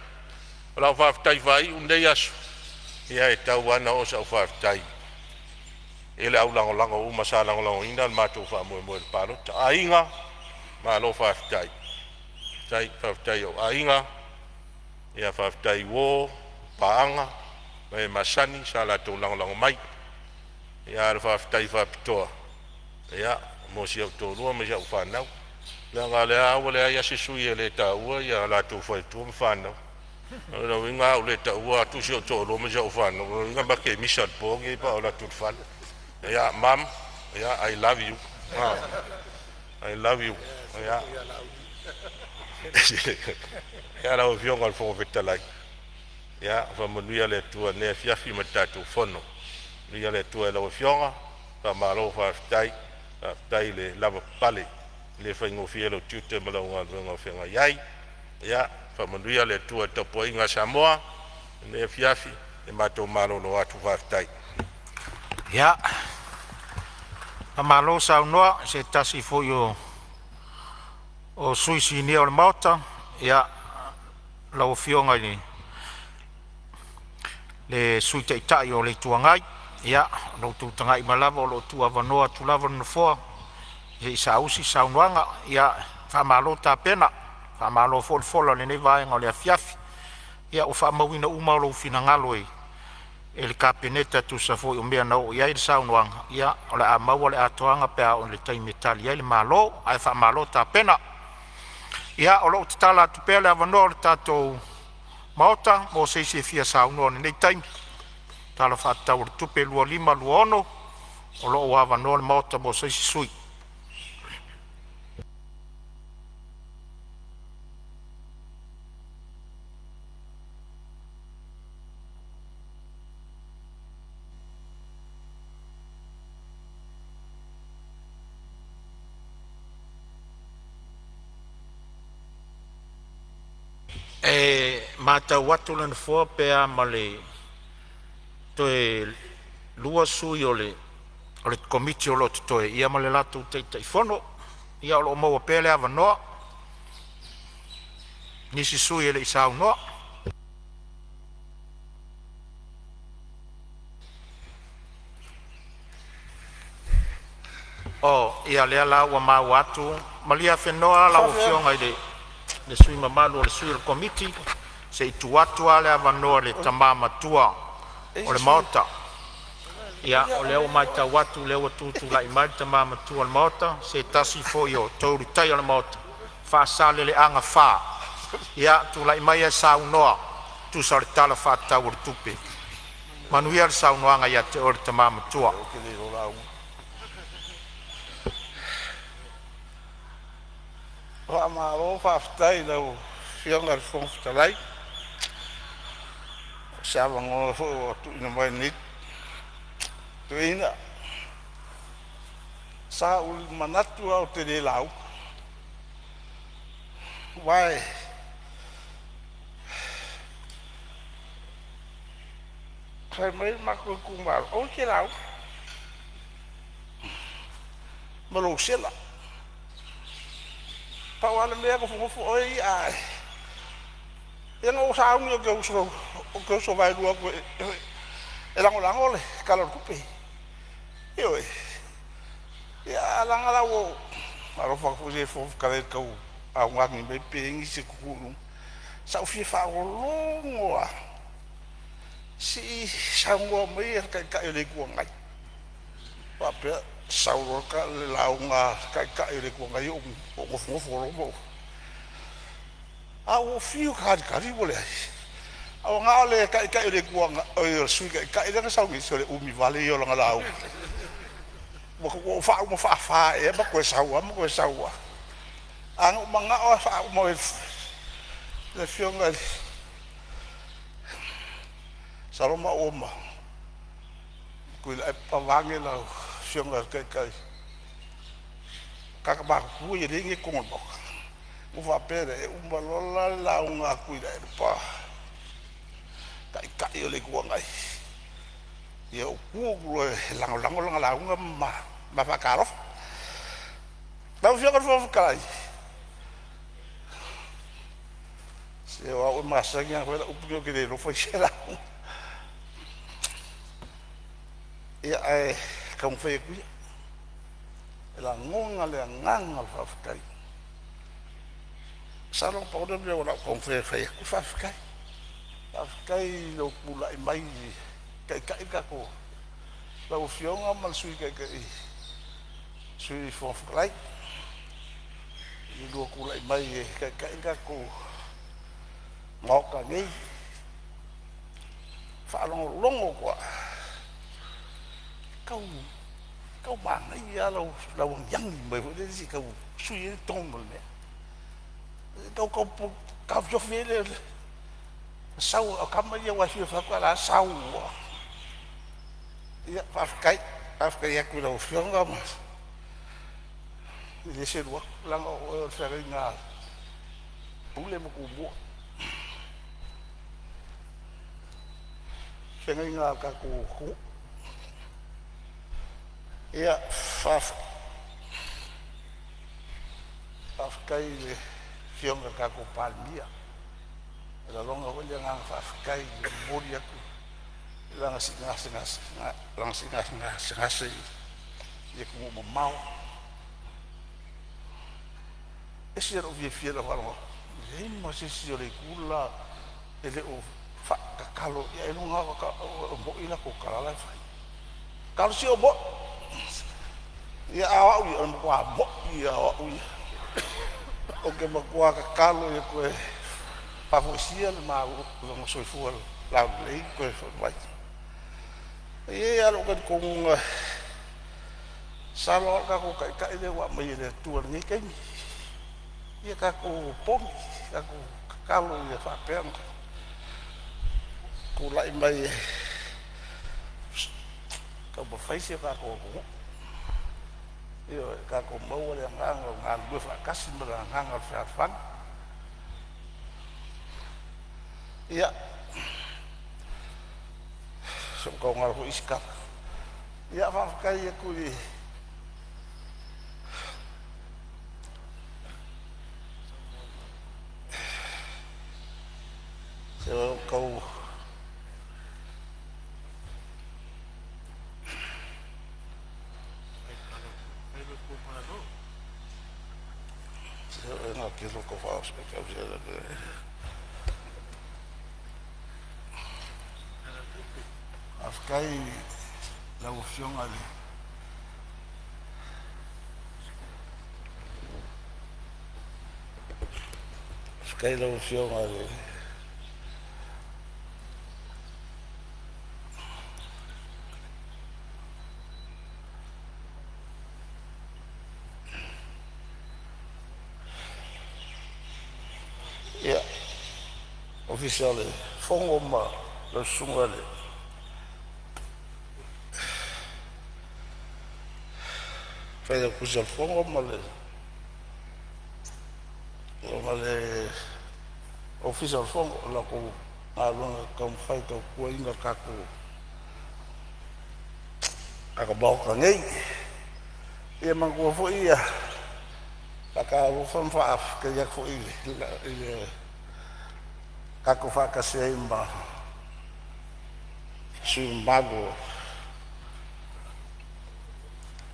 O lau faafetai faaiu i lenei aso, ia e tatau lava ona oo sau faafetai i le au lagolago uma sa lagolagoina le matou faamoemoe i le palota. Aiga, malo faafetai. Faafetai i ou aiga, faafetai i uo, paaga ma e masani sa latou lagolago mai. A o le faafetai faapitoa mo si ou toalua ma si au fanau, leaga o lea lava ua leai lava se sui e le taua o latou faletua ma fanau. O lona uiga a ou le taua atu si ou toalua ma si au fanau, o lona uiga ma te misa i le po lenei pe a ou alu atu i le fale. Ia mom, I love you, I love you. Ia lau Afioga i le Fofoga Fetalai, ia faamanuia le Atua i lenei afiafi ma le tatou fono. Faamanuia le Atua i lau Afioga, faamalo faafetai, faafetai le lavapapale. E le faigofie lou tiute ma lau galuega o feagai ai. Ia faamanuia le Atua i le tapuaiga a Samoa i lenei afiafi. Matou malolo atu faafetai. Ia, faamalo saunoa i se tasi foi o sui usufono sinia o le Maota, lau Afioga i le Sui Taitai o le Itu Agai. Ia, o lo o toe tulai mai lava o lo o tuuavanoa atu lava le Nofoa se i saausi saunoaga. Ia faamalo tapena, faamalo foi le fola i lenei vaega o le afiafi. Ia ua faamauina uma lou finagalo e le Kapeneta e tusa foi o mea na oo i ai le saunoaga. Ia o le a maua le atoaga pe a oo i le taimi e tali ai le Malo, ae faamalo tapena. Ia, o lo o tatala atu pea le avanoa o le tatou Maota mo se isi e fia saunoa i lenei taimi i le Tala Faatatau o le Tupe 2025/2026. O lo o avanoa le Maota mo se isi sui usufono. E matau atu le Nofoa pe a ma le toe 2 sui o le Komiti o lo o totoe ia ma le latou Taitaifono. Ia o lo o maua pea le avanoa mo nisi sui e le i saunoa. O lea la ua maua atu, malie afenoa lau Afioga i le sui mamalu o le sui o le Komiti se i tuu atu le avanoa i le tama matua o le Maota. Ia, o lea ua matau atu o lea ua tutulai mai le tama matua o le Maota, o se tasi foi o toelutaia o le Maota, Faasaleleaga 4. Ia, tulai maia e saunoa e tusa o le Tala Faatatau o le Tupe. Manuia le saunoaga le tama matua. Faamalo faafetai i lau Afioga i le Fofoga Fetalai mo se avanoa foi ua tuuina mai i lenei toeaina. Sa ou manatu lava ou te le lauga, aua fai mai lo matou itumalo, aua e te lauga ma lou sela. Pau lava le mea, nofonofo oe ia ae Ia na ou sauni ou te uso vaelua atu e lagolago le Tala o le Tupe. Ioe. Ia ae leaga la ua ou alofa atu foi i le Fofoga Fetalai i le tau augani mai pe i ai nisi e tutu i luga. Sa ou fia faalogologo lava se i saunoa mai le Taitai o le Itu Agai faapea, sau loa le lauga a le Taitai o le Itu Agai ou nofonofo loa ma ou… Ae ua ou fiu e talitali ua leai. Ae ua na o le Taitai o le Itu Agai, oi le Sui Taitai lea na sau nei, se o le umi vale ia o lana lauga. Ua ou faauma faafa ea ma toe sau lava ma toe sau lava. Ae na ou manao lava e faauma e le Afioga i le… Masalo maua ma Tuilaepa vaeane lau Afioga i le Taitai, tagata matutua ia lea e i inei i totonu o le Maota. Ona ou faapea lea, e uma loa la le lauga a Tuilaepa, le Taitai o le Itu Agai, ia ou tu atu loa e lagolago lana lauga ma ma faatalofa. Lau Afioga i le Fofoga Fetalai, se o au e masani lava ona fai lau upu lenei ou te le iloa fai se lauga. Ia ae taumafai atu ia. E lagona le agaga o le faafetai. Masalo na pau lea o le mea na ou taumafai e fai atu, faafetai. Faafetai i lou tulai mai e taitai le tatou, lau Afioga ma le Sui Taitai, Sui Fofoga Fetalai, i le lua tulai mai e taitai le tatou Maota nei. E faalogologo atu lava, e tau manaia lava lau agiagi mai foi lele se i tau sui ai le tone o le mea, e tau taofiofi ai le sau a tama ia aua e fiu e fai atu, a o la e sau lava. Ia faafetai. Faafetai atu i lau Afioga ma e le selu atu leaga o oe o le feagaiga a Pule ma Tumua, feagaiga a le tatou atunuu. Ia faafetai i le Afioga i le tatou Palemia. E lagona foi le agaga faafetai e momoli atu lana siiga gasegase i atunuu mamao. E ese lou fiafia i lau faalogo atu, e leai ma se isi o le itu le la e le o faatatalo i ai, ailoga e moni a latou tala la e fai. Talosia o mo'i, ia a o au ia, o le matua mo'i lava o au ia. Ou te matua tatalo ia toe faafoisia le malo, lona soifua laulelei ma toe foi mai. E i ai lava lou talitonuga, masalo lava o le tatou Taitai lea ua aumai e le Atua i lenei taimi. Ia tatou opogi, tatou tatalo ia faapea ona tulai mai e taumafai si o tatou atunuu. Ioe, tatou maua le agaga o le galulue faatasi ma le agaga o le fealofani. Ia, se ua tau galo foi isi tala. Ia faafetai atu i lau Afioga i le Faafetai i lau Afioga i le Ofisa o le Fono ma lau Susuga i le Failautusi o le Fono ma le Ofisa o le Fono i le latou galuega taumafai e tautuaina le tatou Maota nei. Ia manatua foi e faatalofa ma faafetaia atu foi i le tatou faatasi ai ma sui mamalu o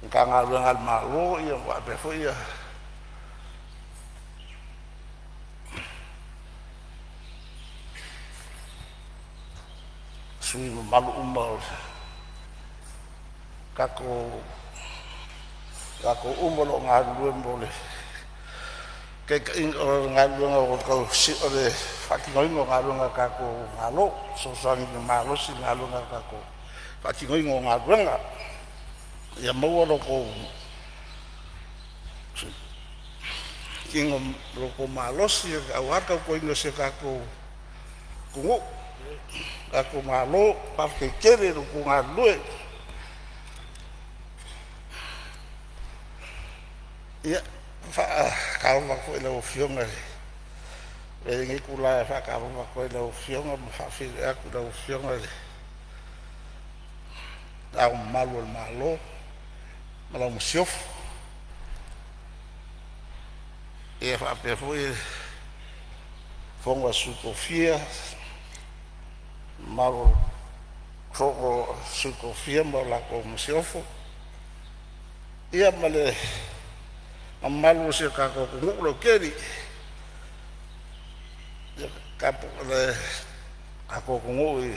Matagaluega a le Malo faapea foi sui mamalu uma o tatou latou uma o lo o galulue mo le taitaiina o galuega o le faatinoina o galuega a le tatou Malo, fesoasoani malosi i galuega a le tatou faatinoina o galuega. Ia maua lo outou malosi aua le tautuaina o si o tatou atunuu, tatou Malo. Faafetai tele i lo outou galulue. Ia, e faatalofa atu foi i lau Afioga i le, avea ai lenei itula e faatalofa atu ai i lau Afioga ma faafeiloai atu i lau Afioga i Le Ao Mamalu o le Malo ma lau Masiofo, ia faapea foi le Fono a Sui Tofia, le mamalu o le Fono a Sui Tofia ma le Masiofo, ia ma le mamalu o si o tatou atunuu lautele. Le tatou atunuu i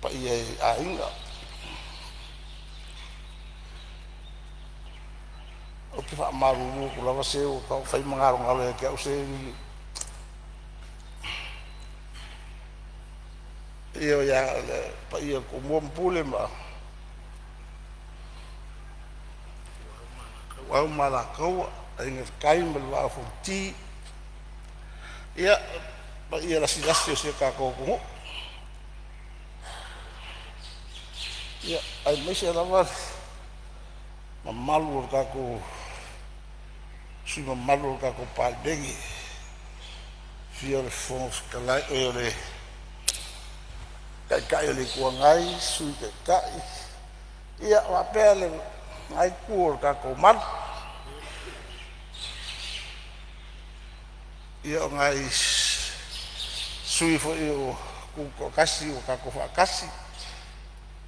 paia i aiga. Ou te faamalulu atu lava, se ua matua fai ma galogalo ia te au, se le paia o Tumua ma Pule, Ituau ma Alataua, Aiga i le Tai ma le Vaa o Fonoti, ia paia lasilasi o si o tatou atunuu, aemaise lava le mamalu o le tatou sui usufono mamalu o le tatou Palemene, afio le Fofoga Fetalai, o le Taitai o le Itu Agai, Sui Taitai faapea lena itu o le tatou malu. Ia o nai sui usufono foi ua tutoatasi ua tatou faatasi,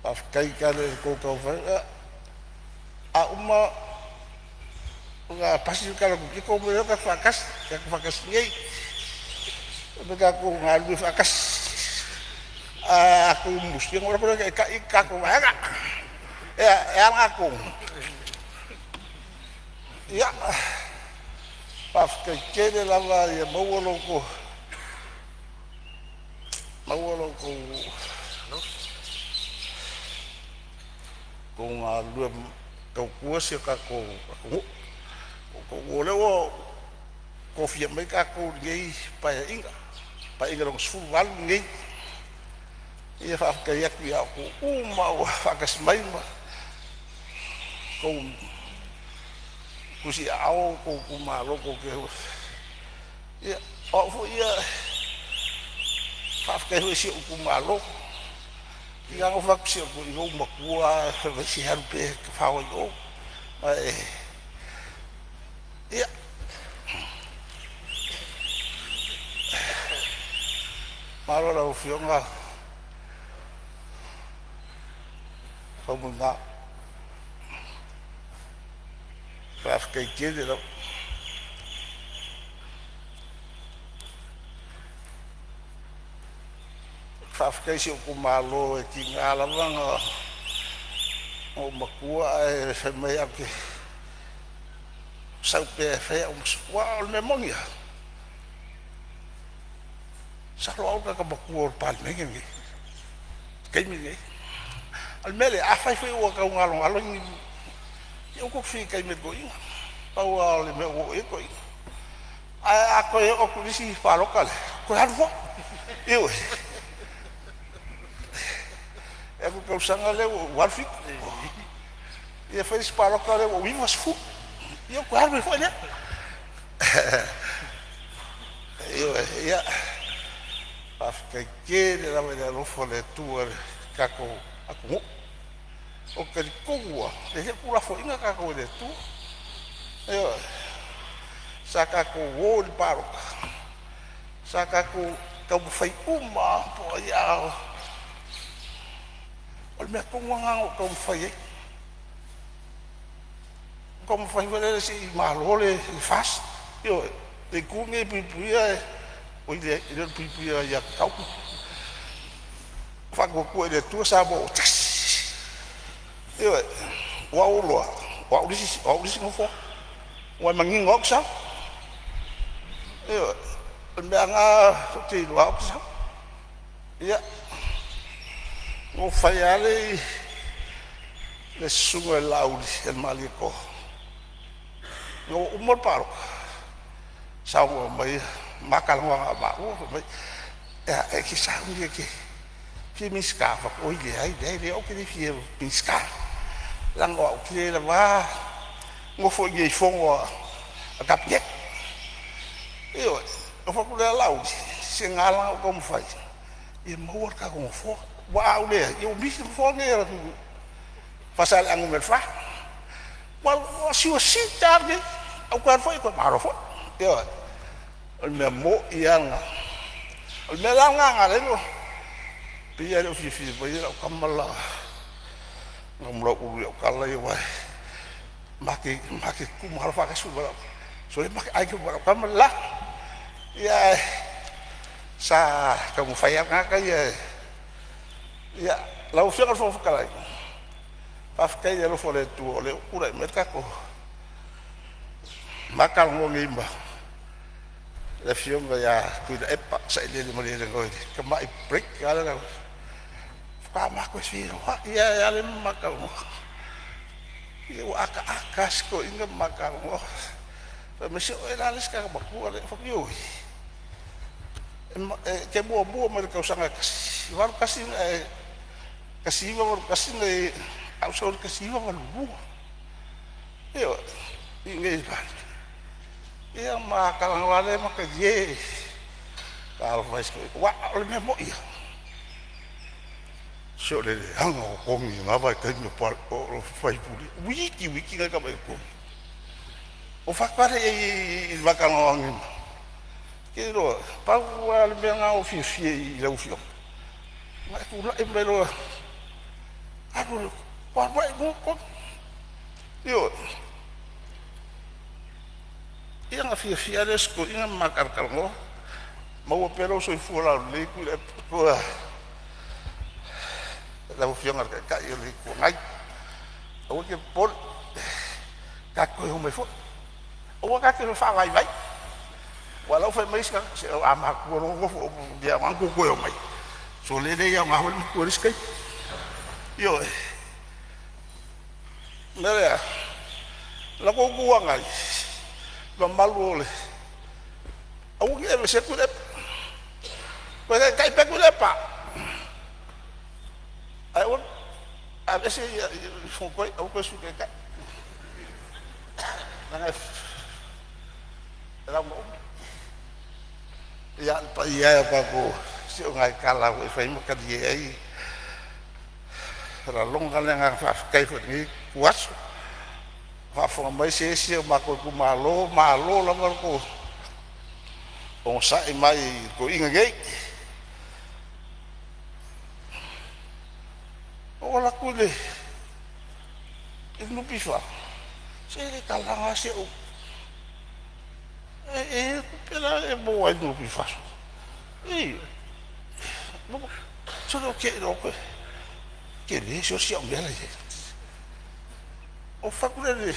faafetai tala i le tou taumafaiga. A uma ona pasi le Tala o le Tupe ona omai loa lea tatou faatasi, tatou faatasi nei ma tatou galulue faatasi. Ae a tumusita ona ou alu atu lea e taitai le tatou Vaega. E a lena tonu? Ia, faafetai tele lava. Ia maua lo outou galulue e tautua si o tatou atunuu. O lea ua tofia mai tatou i lenei Paeaiga, Paeaiga Lona XVIII lenei. Ia faafetai atu ia outou uma lava ua faatasi mai ma outou tusiaao o outou itumalo tou te o au foi ia e faafetai foi i si ou itumalo. E pei lava ona ou fai atu i si ou toeaina, ua ou matua lava fai mai se alu pea e tafao ai i o. Ae ia, malo i lau Afioga Faumuina, faafetai tele lava. Faafetai i si ou itumalo e tiga lava ona ou matua ae fai mai au te sau pea e fai au ma sui. Aua o le mea moni lava, masalo o au le tagata matua o le Palemene lenei i le taimi lenei. A o le mea lea, afai foi ua tau galogalo ni, ia aua tou te fesilitai mai i le toeaina. Pau lava o le mea ua oo i ai le toeaina. Ae a toe oo atu i le isi palota lea, toe alu foi. Ioe. E alu atu i le tausaga lea ua ou 87, ia fai le isi palota lea ua ou 90, ia ona toe alu ai foi lea. Ioe. Ia faafetai tele lava i le alofa o le Atua i le tatou atunuu. Ou te talitonu lava e le o tuulafoaina tatou e le Atua. Ioe. Sa tatou o i le palota, sa tatou taumafai uma lava po o ai a. O le mea tonu lava lena na ou taumafai ai, na ou taumafai foi lele se i malo le FAST, ioe, le itu lenei e puipuia, oi leai e le o le puipuia o aiatatau. Faatuatua i le Atua Samoa ua tasi. Ioe, aua ua ou iloa o au le isi nofoa ua manino lava ou te sau. Ioe, o le mea lava lena ou te iloa lava ou te sau. Ia, na ou fai lava le i le susuga ia Laauli Malietoa, ina ua uma le palota, saunoa mai ma talanoa na o maua, fai mai, “E a, e te sauni e te fia Minisita?” Ou fai atu, “Oi leai, leai o au ou te le fia Minisita, leaga o au ou te le lava a nofo i inei i fono a le Kapeneta.” Ioe. Ou fai atu, “Laauli, se na ala ona ou taumafai ia maua le tatou nofoa, aua a ou leai, ia ua misi le nofoa lenei o Faasaleleaga 4. Ua siuasia lava lenei, ou toe alu foi e toe malo foi.” Ioe. O le mea moni lava lena. O le mea la lena na ala ai ona pei lava e le o fiafia mai lau tama le la Namulau'ulu i au tala ia aua ma te tutumalo faatasi uma ma lau, sole ma te aiga ma lau tama le la. Ia ae sa taumafai lava le tagata ia e, ia lau Afioga i le Fofoga Fetalai, faafetai i le alofa o le Atua o lea ua tulai mai le tatou ma talanoa nei ma le Afioga ia Tuilaepa Sailele Malielegaoi i le tamai break lava lea na faatoa ma toe feiloai ai lava lea ma ma talanoa. Ia ua ataata lava si toeaina ma ma talanoa, fai mai, se o oe la le isi tagata matua lea. Ou fai atu, ioe, e te muamua mai le tausaga e 1981 na e, 1981 na e, ae ou sau i le 1982. Ioe, i inei i le Palemene. Ia ona ma talanoa loa lea ma talie. Talofa e i si toeaina. Aua o le mea moni lava, se o le leaga o totogi i lena vaitaimi o sui usufono, toeitiiti lava tamai totogi. Ou fai atu lava lea i ai i le ma talanoaga nei, ou te iloa, pau lava le mea lena na ou fiafia ai i lau Afioga, na e tulai mai loa alu alu ai lava i luga totogi. Ioe. Ia ona fiafia lava lea o si toeaina ma ma talatalanoa. Maua pea lou soifua laulelei Tuilaepa, lau Afioga i le Taitai o le Itu Agai. Aua e te popole, tatou te toe omai foi. Aua ta te faavaivai, aua o la e ua fai mai isi tagata, se a matutua loa nofo le aoga ona outou toe omai. Sole, e le aoga foi le matua i le isi taimi. Ioe. O le mea lea, o la outou Itu Agai, le mamalu o le… Aua ne i aveesea Tuilaepa, toe taitai pea Tuilaepa. Ae aua, aveese Fonotoe aua le toe Sui Taitai leaga e lauga umi. Ia, le paia e o le tatou, se o nai tala lava foi e fai ma talie ai, e lagona le agaga faafetai foi i lenei ituaso, a o faafofoga mai se isi o matou itumalo, malo lava le onosai mai i toeaiina nei. Ou alu atu i le NPF, se e le kalaga lava si au, e i ai le tupe la e maua ai i le NPF? Ioe. Sole ou te iloa ou te tele sio si au mea la e i ai. Ou fai atu lea i le,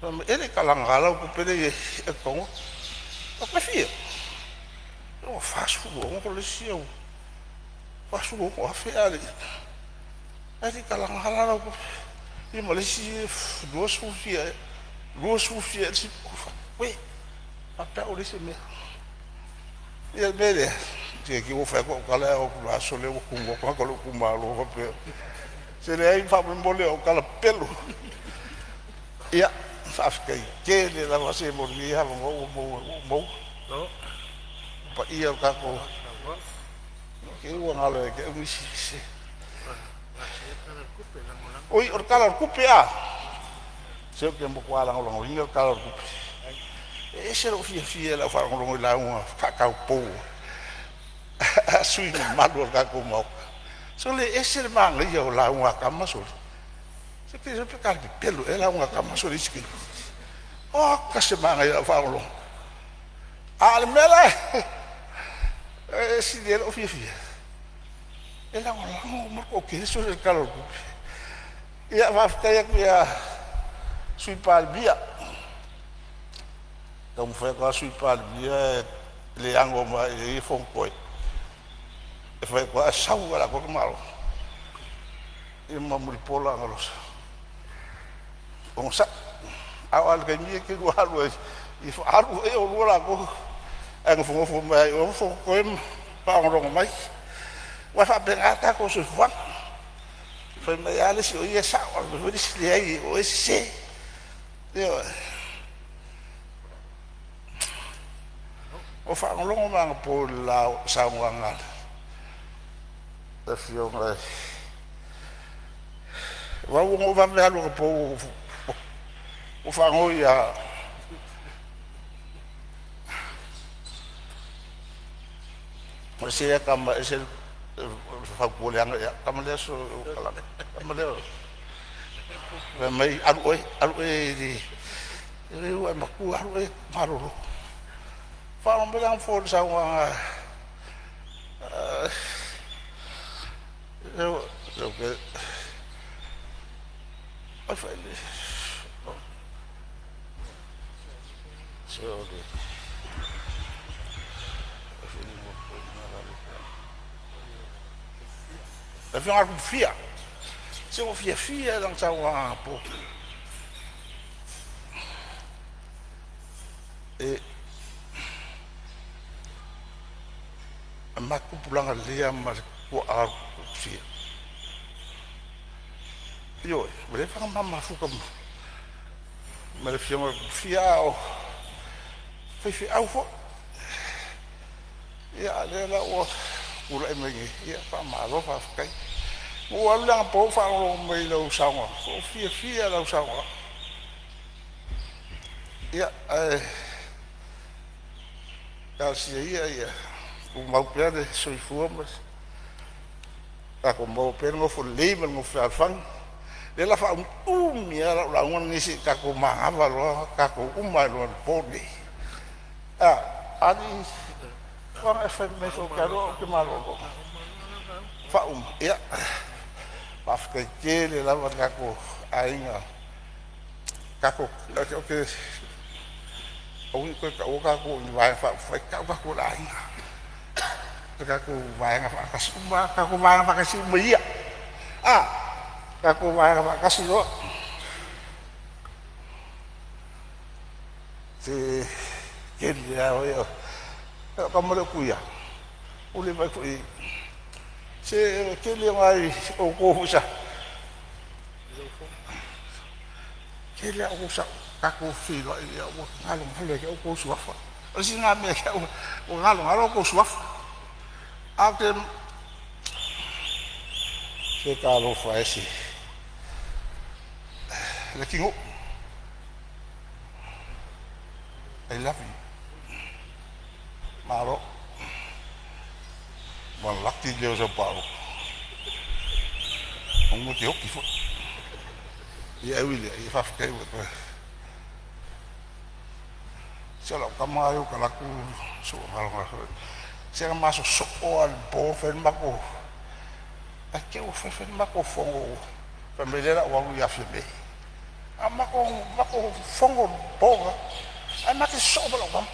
fai mai, e le i kalaga lava lau tupe la e i ai e totogo. Ou fai atu, e fia? Ua $46 le isi au $46,000 ae le i kalaga lava la lau tupe. Ia ma le isi 20 fia ea, 20 fia ea le isi. Ou fai atu, auē, faapea au e leai se mea. Ia o le mea lea, se i te i ua fai atu au tala ae oo atu i le aso lea ua tunoa tagata o lou itumalo faapea. Se leai, faamolemole o au tala pepelo. Ia, faafetai tele lava se mo lenei avanoa ua maua. Le paia o le tatou, ne i te i ua galo ia te au nisi. Oi, o le Tala o le Tupe a! Se ou te matua lagolagoina le Tala o le Tupe. E ese lou fiafia i lau faalogologo i lauga faataupou a sui usufono mamalu o le tatou Maota. Sole, e ese le manaia o lauga a tama sole. Se pe talepepelo ea lauga a tama sole i isi taimi. Oka se manaia i lau faalogologo. A o le mea la e sili ai lou fiafia, e lagolago uma le toatele sole i le Tala o le Tupe. Ia faafetai atu i le Sui Palemia, taumafai atu lava le Sui Palemia e le ano mai i ai Fonotoe, e fai atu lava ae sau lava i le atoa le tamaloa. Ia ma Mulipola anarosa, onosai. A oo lava i le taimi ia e te lua alu ai e faaalu ai oulua latou ae nofonofo mai lava i o Fonotoe ma faalogologo mai. Aua e faapena le tatou soifuaga, fai mai lava le isi o ia e sao ae fai mai le isi, leai o oe e sese. Ioe. Ua faalogologo mai anapo i le saunoaga a le Afioga ia Mauu na ou vave alu anapo ua faanoi ia ese lea tama ese le fautua leaga ia au, le tama lea le tama lea fai mai, “Alu oe, alu oe e leai ua e matua, alu oe e malolo.” Faalogo mai la anapo i le saunoaga a le Afioga ia Tufia. Se ua fiafia lava i lana saunoaga anapo. E matou tupulaga lelei lava ma le tuaa o Tufia. Ioe, ua leva ona ma mafuta ma le afioga ia Tufia a o faifeau foi. Ia a o lea la ua tulai mai nei, ia faamalo faafetai. Na ou alu la anapo ou faalogologo mai i lau saunoaga, ua ou fiafia lava i lau saunoaga. Ia, ae talosia ia ia tumau pea le soifua ma tatou maua pea le nofo lelei ma le nofo fealofani. O lea o le a faaumiumi lava lau lauga lenei se i tatou manava loa tatou uma ai loa i le po lenei. A, alii, na e fai mai foi ou te alu au ou te malolo. Faauma. Ia, faafetai tele lava le tatou aiga, tatou ou te aua ne i toe taua tatou o ni Vaega Faaupufai, tau tatou o le aiga, o le tatou vaega faatasi uma lava, tatou vaega faatasi uma ia. A, tatou vaega faatasi loa. Se tele a oe. O lau tama lea o Tuia, ua le vaai atu i ai. Se o le tele o nai outou foi sa tele a outou sa tatou feiloai ua galogalo ia te au tou suafa. O le isi lena mea ia te au ua galogalo outou suafa. Ae ou te se talofa e se Leatinuu I love you. Malo. Ua laki le leo o sau palaoa semeamanu e te oti foi. Ia ae ui i lea, ia faafetai ua e toe. Se o lau tama lava ia ou te alu atu se ua galogalo. Se na ma sosoo lava i le po fai ai le matou, ae te i ua fai fai le matou fono fai mai lea o le a ou alu ia Fiame. A o matou fono i le po lena, ae ma te sosoo ma lau tama.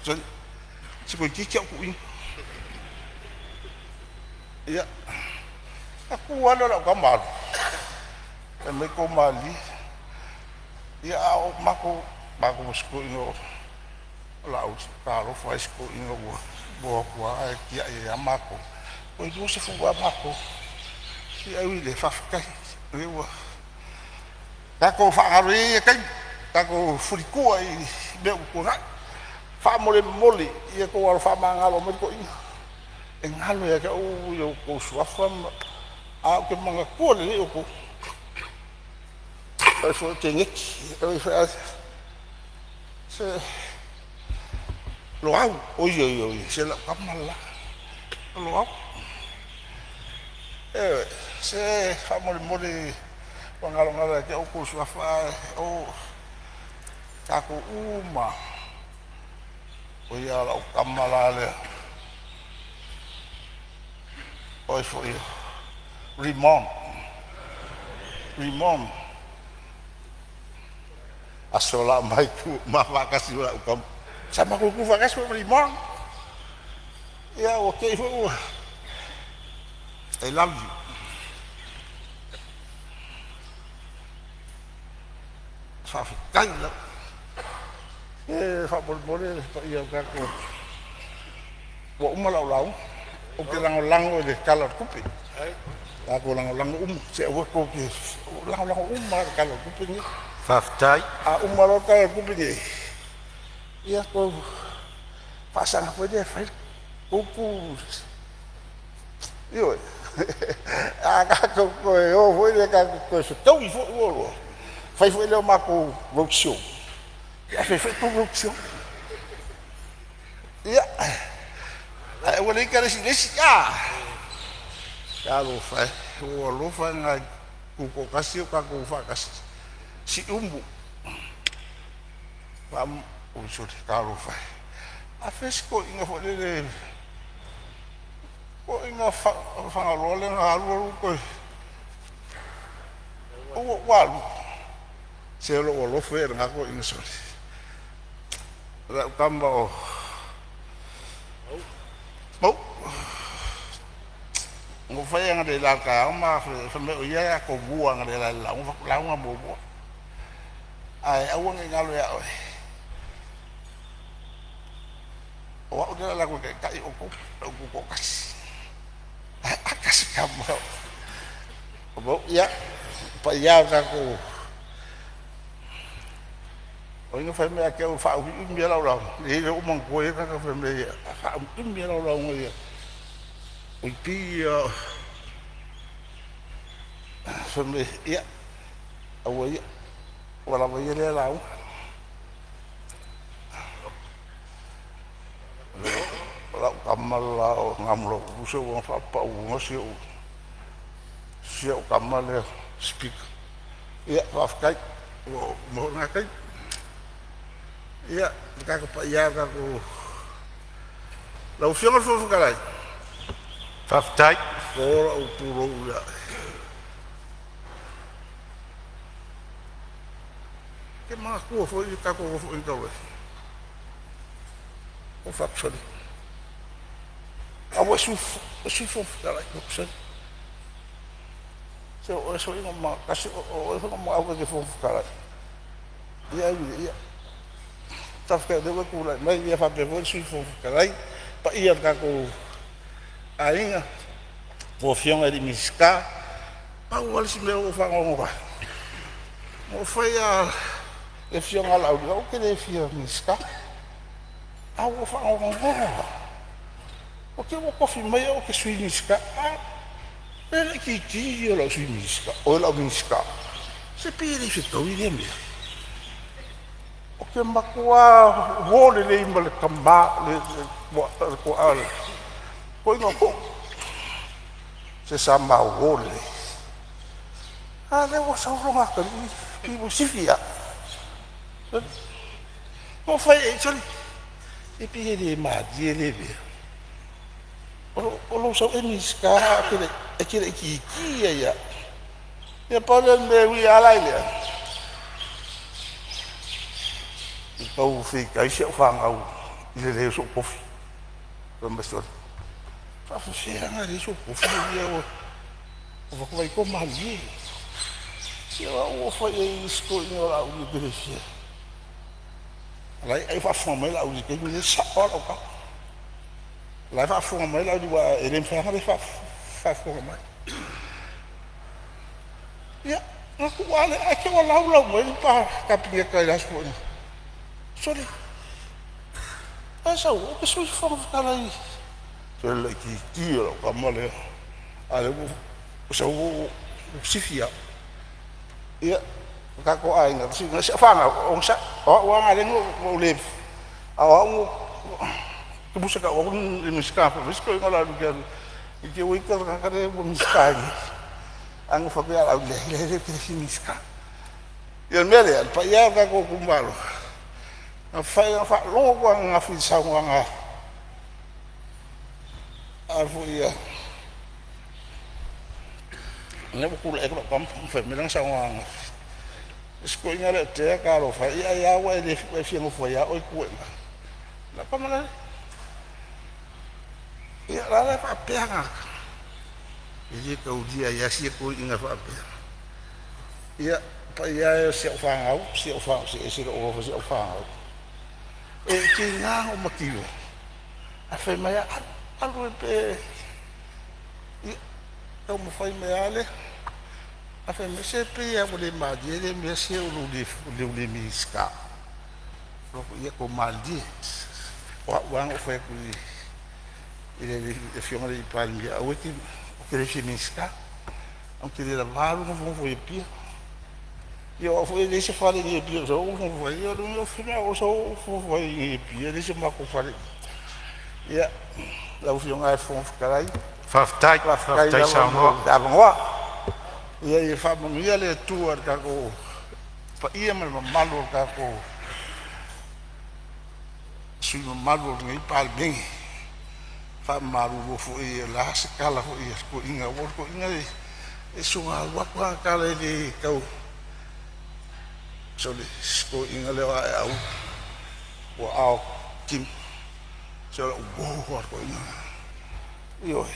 Sole, se toeitiiti lava ou tuuina. Ia, ona tu lava lea o lau tama alu, fai mai tou malilie. Ia a o matou ma si toeaina o Laauli, talofa e i si toeaina ua o atu lava ae tiai ai lava matou. Toe 20 lava matou. Ia ae ui i lea, faafetai o lea ua tatou faagalo ia ia taimi, tatou fulitua i mea ua tuanai. Faamolemole ia outou alo faamagalo mai le toeaina. E galo ia te au outou suafa ma ae ou te manatua lelei outou. O oe foi Teneti, Se Loau, oi oi oi, se lau kama la. Loau. E, se faamolemole ua galogalo ia te outou suafa o tatou uma. O ia lau kama la lea. Oi foi Rimon. Rimon. Aso la mai tu ma faatasi ma lau kama. Sa matou tu faatasi foi ma Rimon. Ia ua te i foi ua. I love you. Faafetai lava. E faamolemole le paia o tatou ua uma lau lauga. Ou te lagolago i le Tala o le Tupe. Tatou lagolago uma. Se aua tou te lagolago uma lava i le Tala o le Tupe lenei. Faafetai. A uma loa le Tala o le Tupe lenei, ia tou faasaga foi lea e fai le upu. Ioe. A tatou toe o foi lea tatou te toe fetaui foi ua iloa, fai foi lea o matou road show, ae fai foi tou road show. Ia, ae aua le ita le isi i le isi. Talofa e, ua ou alofa i nai tutoatasi o tatou faatasi. Siumu, oi sole, talofa e. A fea si toeaina foi lele, toeaina Fagaloa lea na alu alu toe ua alu. Se o lou alofa ia i lena toeaina sole. Lau tama o Mauu. Na ou fai analeila i le taeao ma fai mai o ia e atomua analeila i le lauga. Ou fai atu, lauga muamua. Ae aua ne i galo ia oe, o au lea o le a alu atu e taitai outou, le au tutoatasi. Ae ata se tama o Mauu. Ia, le paia e o le tatou o ai na fai mai ia te au e faaumiumi lava lau lauga? Leai o lea ua ou manatua e i ai le tagata na fai mai e faaumiumi lava lau lauga ia. Oi pei ia fai mai ia aua ia ua lava ia lea lauga. O lau tama le la o Gamulauulu se ua faapapauina si ou tama lea Speaker. Ia faafetai ua uma foi lena taimi. Ia, le tatou paia e o le tatou lau Afioga i le Fofoga Fetalai, Faafetai. o lou pulou ia oe. E te manatua foi le tatou nofoaiga talu ai? Ou fai atu, sole, a ua e Sui Fofoga Fetalai. Ou fai atu, sole, se o oe foi na tasi o oe foi na ou manao e te Fofoga Fetalai. Ia ae ui i lea, faafetai o lea ua e tulai mai, ia faapea foi le Sui Fofoga Fetalai, le paia o le tatou aiga, a outou afioga i Minisita. Pau lava le isi mea ua ou faanoanoa ai, na ou fai lava i le afioga ia Laauli, o au ou te le fia Minisita, ae ua ou faanoanoa lava, ua te i ua tofi mai au ou te Sui Minisita. A o le laitiiti ia o lau Sui Minisita, oi lau Minisita. Se pei e le fetaui lea mea. Ou te matua uo lelei ma le tama le toa le toeaina o Tuuu. Se sa ma uo lelei. A lea ua sau lona atalii pei ua sifi a. Na ou fai i ai, sole, e pei e le malie lea mea. O lou sau e Minisita ae e te laitiiti ia ia au. Ia pau lea o le mea e ui lava la i lea, ua tau feitai si au fanau i le leai o so'u tofi. Fai mai, sole, e faapefea ona leai sou tofi ia ua ou fai atu, vaai atu malie. Se o au ua ou fai i ai i isi toeaiina o Laauli ou te le fia. O la e faafofoga mai Laauli i le taimi lenei, e sao lava lau tala. O la e faafofoga mai Laauli aua e le mafai lava ona le faafofoga mai. Ia, ona tuu lava lea, ae te i ua laulau mai le Kapeneta i le aso foi. Sole, ae sau ou te Sui Fofoga Fetalai. Se o le laitiiti o lau tama lea, a o lea ua sau ua sifi au. Ia, Tatou aiga, si au fanau, onosai, o au lava lea na ou le, a o au na tumu tau atu le Minisita fai mai si toeaina o le alu i te i ua ita le tagata lea ua Minisita ai nei. Ae nofo atu ia Laauli, leai leai ou te le fia Minisita. Ia o le mea lea, le paia e o le tatou itumalo, na fai na faalogo atu lava ananafi i le saunoaga a foi a lea ua tulai atu lau tama ma fai mai lana saunoaga ananafi, le isi toeaina lea o Tea, talofa e, ia ai lava ua e fia nofo ai lava oe i tua i ina. Lau tama la ia, o la e faapea tagata, e le taulia ai lava sia toeaina faapea. Ia, paia e o si au fanau, si au fanau, se ese lou alofa i si au fanau. E tiga ona ou mativa ae fai mai lava, alu alu e pe, ia taumafai mai lava lea. Ae fai mai se pei lava ua le malie lea mea se o lou le Minisita. Ou fai atu, ia tou malilie, o au lava na ou fai atu i le Afioga i le Palemia, aua e te, ou te le fia Minisita, ae ou te le lava lou nofonofo i Apia. Ia o au foi e leai se fale i inei i Apia e sau ai ou nofonofo ai. Ia o le a sau ou nofonofo ai i Apia, e leai so matou fale i i. Ia, lau Afioga i le Fofoga Fetalai, Faafetai, faafetai faafetai lava mo saunoa. le avanoa. Ia faamanuia le Atua i le tatou paia ma le mamalu o le tatou sui usufono mamalu o lenei Palemene. E faamalulu foi, o le a se tala foi a le toeaina, aua o le toeaina e soona alu atu lava ana tala e le tau. Sole, si toeaina lea o Aeau ua aoaotimu, se o lau uo lava le toeaina lena. Ioe,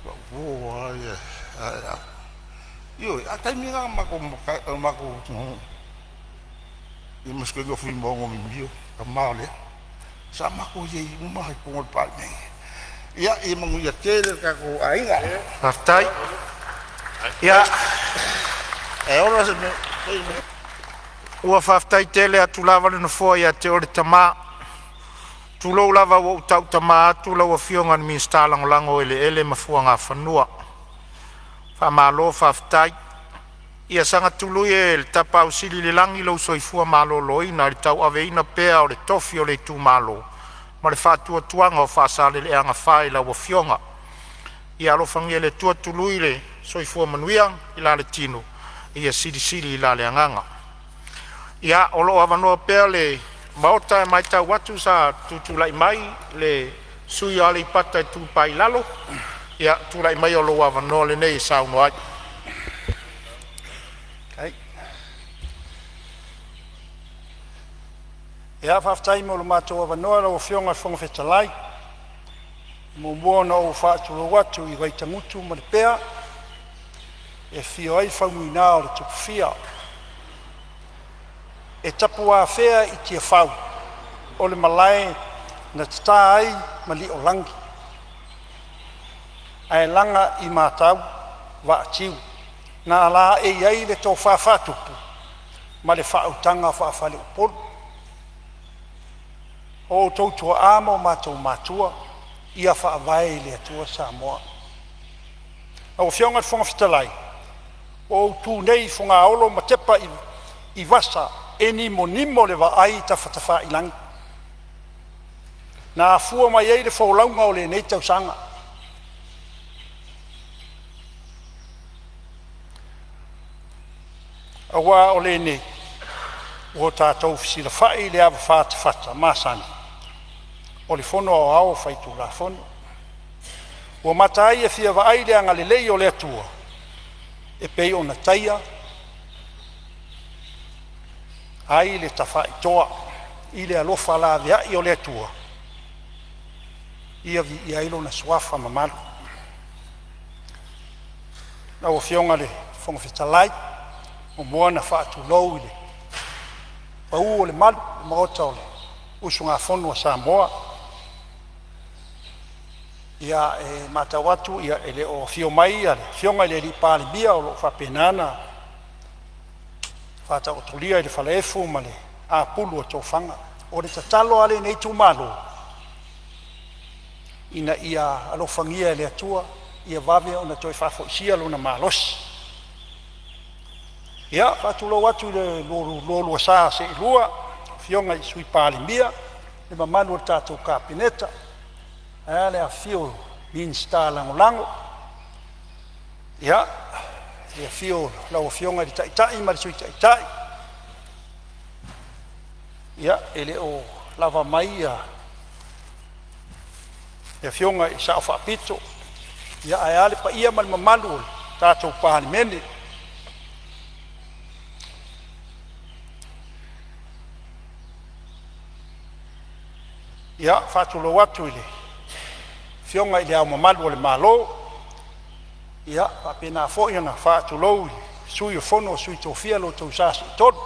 o lau uo lava ia Aeau. Ioe, a o le taimi lena na matou ia ma si toeaina o Fuimaono Mimio, tama o Lea, sa matou i ai uma lava i totonu o le Palemene. Ia manuia tele le tatou aiga. Faafetai. Ia, E ola se mea. ua faafetai tele atu lava le Nofoa ia te oe le tama. Tulou lava ua ou tautama atu lau Afioga i le Minisita Lagolago o Eleele ma Fuagafanua. Faamalo faafetai. Ia saga tului e le Tapaau Sili i le lagi lou soifua maloloina i le tauaveina pea o le tofi o le itumalo ma le faatuatuaga o Faasaleleaga 4 i lau Afioga. Ia alofagia e le Atua tului le soifua manuia i la le tino, ia silisili i la le agaga. Ia, o lo o avanoa pea le Maota, e matau atu sa tutulai mai le sui usufono mo Aleipata Itupa i Lalo. Ia, tulai maia o lou avanoa lenei e saunoa ai. Ia, faafetai mo lo matou avanoa lau Afioga i le Fofoga Fetalai. E muamua ona ou faatulou atu i Vaitagutu ma Lepea e afio ai Faumuina o le Tupufia. E tapuafea i Tiafau o le malae na tata ai Malioolagi ae laga i matau vaatiu na alaee ai le tofa faatupu ma le faautaga faafaleupolu. O outou tuaa ma o matou matua, ia faavae i le Atua Samoa. Lau Afioga i le Fofoga Fetalai, ua ou tu nei i Fogaolo ma tepa i vasa e nimonimo le vaai i tafatafailagi na afua mai ai le folauga o lenei tausaga. Aua o lenei ua tatou fesilafai i le avafa tafata masani o le Fono Aoao Faitulafono. Ua mata ai e fia vaai le agalelei o le Atua e pei ona taia ai le Tafaitoa i le alofa laveai o le Atua, ia viia ai lona suafa mamalu. Lau Afioga i le Fofoga Fetalai, e muamua ona faatulou i le pau o le malu i le Maota o le usugafono a Samoa. Ia, e matau atu e le o afio mai le Afioga i le Palemia o lo o faapena ona faataotolia i le falaefu ma le apulu o tofaga. O le tatalo a lenei itumalo, ina ia alofagia e le Atua ia vave ona toe faafoisia lona malosi. Ia, faatulou atu i le lualua sa seelua, afioga i Sui Palemia, le mamalu o le tatou Kapeneta, ae a le afifio o Minisita Lagolago. Ia, le afio o lau Afioga i le Taitai ma le Sui Taitai. Ia, e le o lava mai le Afioga i le Sao Faapito, ae a le paia ma le mamalu o le tatou Palemene. Ia, e faatulou atu i le Afioga i Le Ao Mamalu o le Malo, ia faapena foi ona faatulou i le Sui o le Fono a Sui Tofia ma lo outou Sa Seetolu.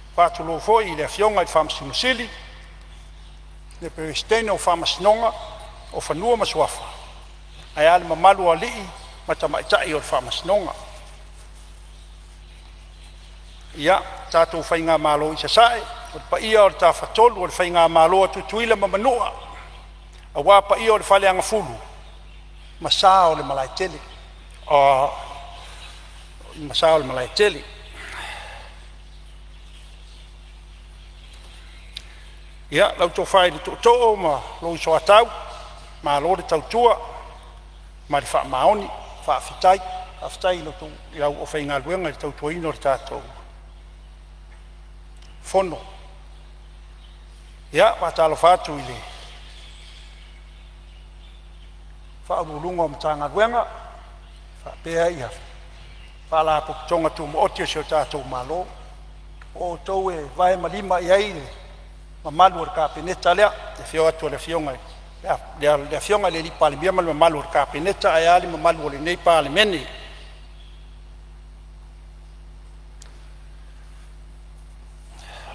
E faatulou foi i le Afioga i le Faamasino Sili, le Peresetene o le Faamasinoga o Fanua ma Suafa ma le mamalu o alii ma tamaitai o le Faamasinoga. Le tatou faigamalo i Sasae, o le paia o le Tafatolu o le Faigamalo a Tutuila ma Manua, aua paia o le Faleagafulu ma sa o le Malaetele, ma sa o le Malaetele. Ia, lau Tofa i le Tootoo ma lou Soatau, malo le tautua ma le faamaoni. Faafetai. Faafetai i lau aufaigaluega i le tautuaina o le tatou Fono. Ia, e faatalofa atu i Ofisa Sili o Pulega o Matagaluega faapea Faalapotopotoga Tumaoti a si o tatou Malo, o outou e vae ma lima i ai le mamalu o le Kapeneta lea, i le afio atu o le Afioga i le Palemia ma le mamalu o le Kapeneta ae a le mamalu o lenei Palemene.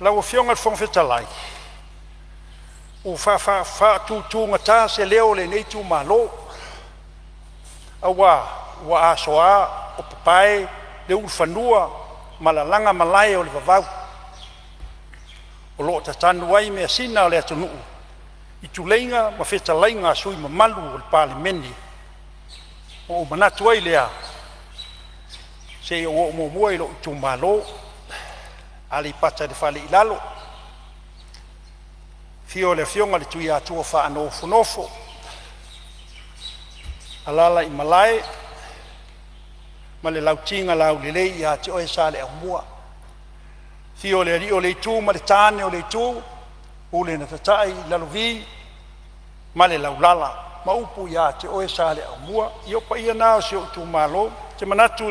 Lau Afioga i le Fofoga Fetalai, ua faatutugata se leo o lenei itumalo aua ua asoa o papae le ulufanua ma lalaga malae o le vavau o lo o tatanu ai measina a le atunuu i tuleiga ma fetalaiga a sui usufono mamalu o le Palemene. Ona ou manatu ai lea, se i ou oo muamua i lou itumalo, Aleipata i le Fale i Lalo, afio le Afioga i le Tuiatua Faanofonofo, alaala i malae ma le Lauti na Laulelei ia te oe Saleaaumua. Afio le Alii o le Itu ma le tane o le itu, pule na tatai i Lalovi ma le Laulala ma upu ia te oe Saleaaumua. Ia o paia na o si ou itumalo. Ou te manatu o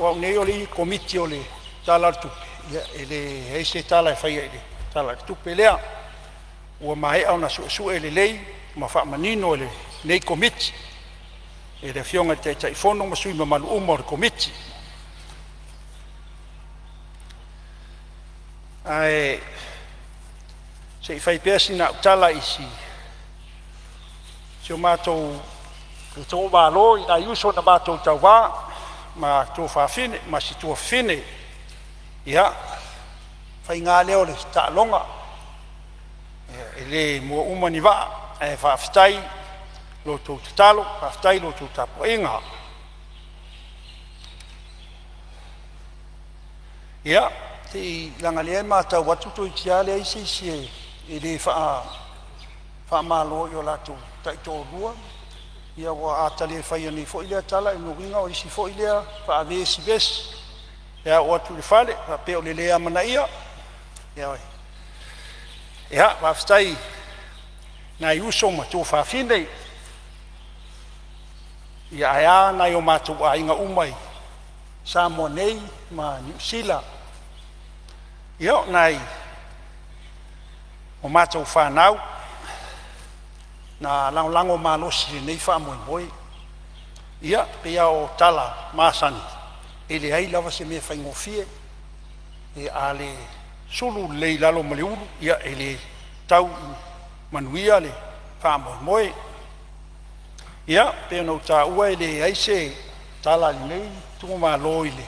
au nei o le Komiti o le Tala o le Tupe, ia e leai se tala e faia i le Tala o le Tupe lea, ua maea ona suesue lelei ma faamanino e lenei Komiti e le Afioga i le Taitaifono ma sui mamalu uma o le Komiti. Ae se i fai pea sina au tala i si o matou itumalo i nai uso na matou tauva ma tuafafine ma si tuafafine. Ia, faiga lava lea o le taaloga, e le mua uma ni vaa, ae faafetai i la outou tatalo, faafetai i la outou tapuaiga. Ia, leaga o lea e matau atu toeitiiti lava leai se isi e le faamalo i o latou taitoalua. Ia a ta le faia nei foi lea tala, o lona uiga o isi foi lea faavesivesi pe a oo atu i le fale faapea o le le amanaia. Ia, faafetai i nai uso ma tuafafine, ae a nai o matou aiga uma i Samoa nei ma Niu Sila. Ia, o nai o matou fanau na lagolago malosi i lenei faamoemoe. Ia, e pei lava o tala masani, e leai lava se mea e faigofie. A le sulu lelei i lalo ma le ulu, e le tau i manuia le faamoemoe. Ia, pei ona ou taua e leai se tala a lenei itumalo i le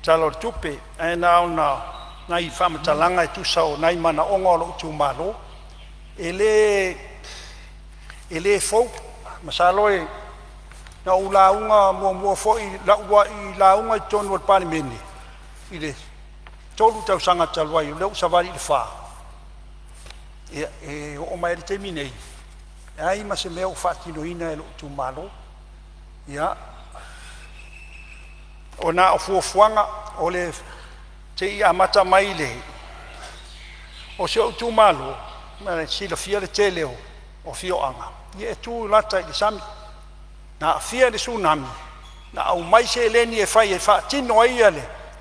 Tala o le Tupe, ae na ona nai faamatalaga e tusa o nai manaoga o lou itumalo. E le fou Masalo na ou lauga muamua foi lau uluai lauga i totonu o le Palemene i le 3 tausaga talu ai, o lea ua savali i le fa. Ia, e oo mai lava i le taimi nei, e leai ma se mea ua faatinoina e lou itumalo. Ia, ona o fuafuaga o le se i amata mai le o si ou itumalo. Mo le silafia le tele o afioaga e tu lata i le sami na aafia i le Tsunami, na aumai seleni e fai e faatino ai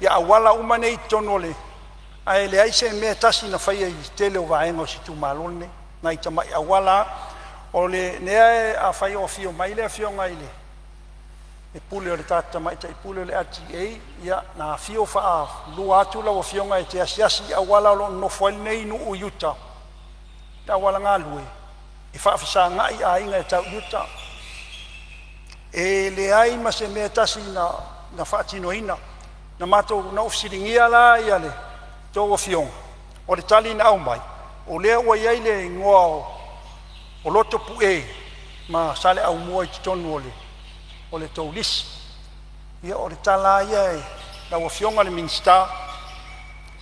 ia auala uma nei i totonu o le, ae leai se mea e tasi na faia i le tele o vaega o si itumalo lenei, nai tamai auala lava. O lea afai o afio mai le afioga i le Pule o le tamaitai pule o le LTA, ia na afio faalua atu lau afioga e te asiasi i auala o lo o nonofo ai lenei nuu i uta, le auala galue e faafesagai aiga e tau i uta. E leai ma se mea e tasi na faatinoina. Na matou na ou fesiligia la ia le tou afioga, o le tali na aumai, o lea ua i ai le igoa o Lotopue ma Saleaaumua i totonu o le tou lisi. Ia, o le tala lava ia i lau Afioga i le Minisita,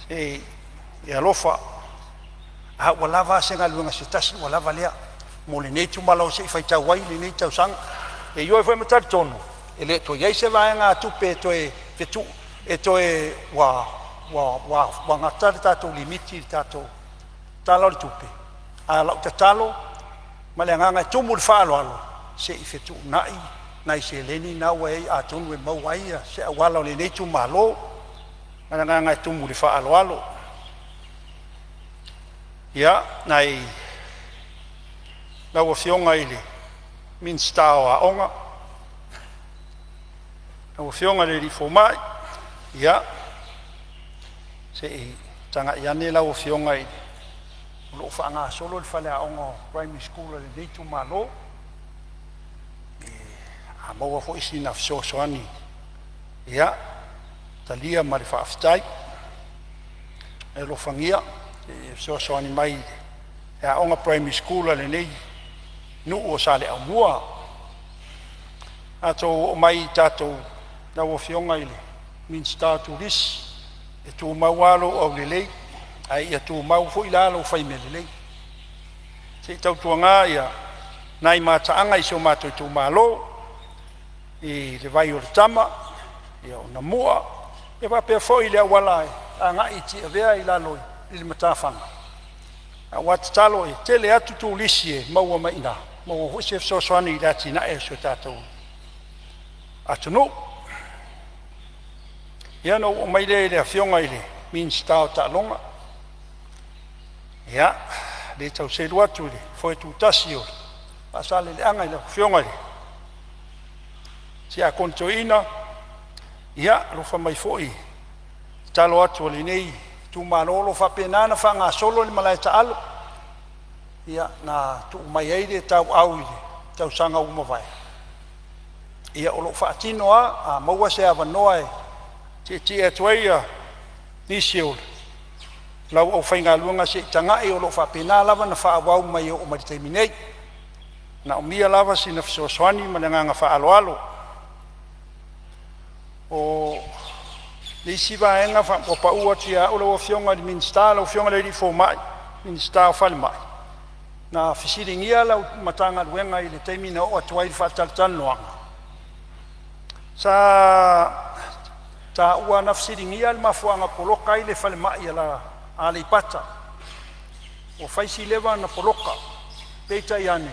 se i e alofa, a ua lava a se galuega se tasi ua lava lea mo lenei itumalo se i faitau ai lenei tausaga. E ioe foi ma talitonu e le o toe i ai se vaegatupe e toe fetuu e toe ua gata le tatou limiti i le tatou Tala o le Tupe. A o lau tatalo ma le agaga e tumu i le faaaloalo, se i fetuunai nai seleni na ua i ai atonu e maua ai se auala o lenei itumalo. Ma le agaga e tumu i le faaaloalo. Ia, nai lau Afioga i le Minisita o Aoga, lau Afioga i le alii Fomai, ia se i tagai ane lau Afioga o lo o faagasolo le faleaoga primary school a lenei itumalo. A maua foi sina fesoasoani, ia talia ma le faafetai. E alofagia e fesoasoani mai i le aoga primary school a lenei nuu o Saleaaumua. Tatou oo mai i tatou lau Afioga i le Minisita o Turisi, e tumau lava lou aulelei, ae ia tumau foi la lou fai mea lelei. Se i tautuana nai mataaga i si o matou itumalo i le Vai o le Tama, o Namua, e faapea foi le auala e agai i Tiavea i lalo i le matafaga. Ae ua tatalo e tele atu turisi e maua mai i ina, maua foi se fesoasoani i le atinae o si o tatou atunuu. Ia, ona ou oo mai lea i le Afioga i le Minisita o Taaloga. Ia, e le tau selu atu i le foe tutasi o Faasaleleaga i lau Afioga i le Tiakono Toeaina, ia alofa mai foi i le tatalo atu a lenei itumalo o lo o faapena ona faagasolo le malae taalo na tuu mai ai le tauau i le tausaga ua mavae. Ia o lo o faatino lava. A maua se avanoa e tietie atu ai nisi o lau aufaigaluega se i tagai, o lo o faapena lava ona faaauau mai e oo mai i le taimi nei. E manaomia lava sina fesoasoani ma le agaga faaaloalo. O le isi vaega ua pau atu ia au lau Afioga i le Minisita, lau Afioga i le Fomai, Minisita o Falemai, na fesiligia lau Matagaluega i le taimi na oo atu ai i le faatalatalanoaga, sa taua na fesiligia le mafuaaga poloka ai le falemai a Aleipata. Ua fai si leva ona poloka, peitai ane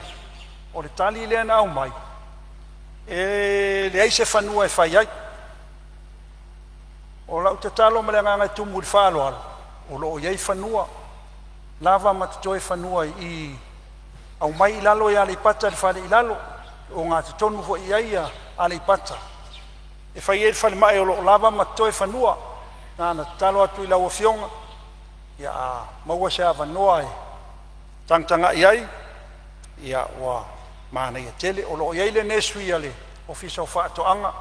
o le tali lea na aumai, e leai se fanua e fai ai. O lau tatalo ma le agaga e tumu i le faaaloalo, o lo o i ai fanua lava ma totoe fanua i aumai i lalo i Aleipata i le fale i lalo e ogatotonu foi i ai Aleipata e fai ai le falemai, o lo o lava ma totoe fanua. Na ona tatalo atu i lau Afioga, ia a maua se avanoa e tagatagai ai, ia ua manaia tele. O lo o i ai le nursery a le Ofisa o Faatoaga,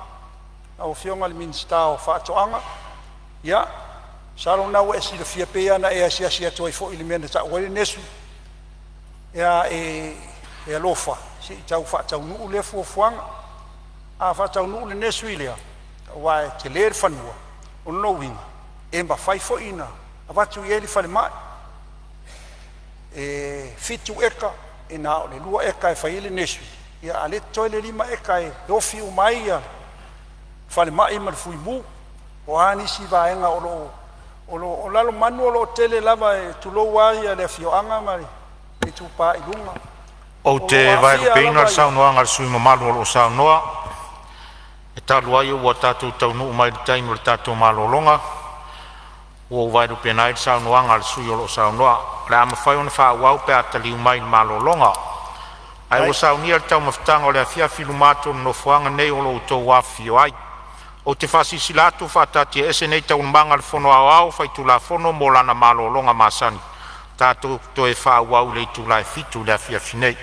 lau Afioga i le Minisita o Faatoaga, ia masalo o lena ua e silafia pei lava ona e asiasi atu ai foi i le mea na tau ai le nursery. E alofa Se i tau faataunuu lea fuafuaga. A faataunuu le nursery lea, aua e tele le fanua, o lona uiga e mafai foi ona avatu i ai le falemai. E 7 eka, e na o le 2 eka e fai ai le nursery, a o lea e totoe le 5 eka e ofi uma ai le falemai ma le fuimu. O a nisi vaega o lo o… O Lalomanu o lo o tele lava, tulou lava le afioaga ma le Itupa i Luga, Ou o lo te o aafia vaelupeina lava le saunoaga a le sui usufono mamalu o lo o saunoa, e talu ai ua tatou taunuu mai i le taimi o le tatou malologa, ua ou vaelupeina ai le saunoaga a le sui usufono o lo o saunoa. O le a mafai ona faaauau pe a taliu mai le malologa. Ae ua saunia le taumafataga o le afiafi i luma atu o le Nofoaga nei o lo o outou afifio ai. Ou te faasilasila atu ua faataatiaese nei Taualumaga a le Fono Aoao Faitulafono mo lana malologa masani. Tatou toe faaauau i le itula e 7:00 i le afiafi nei.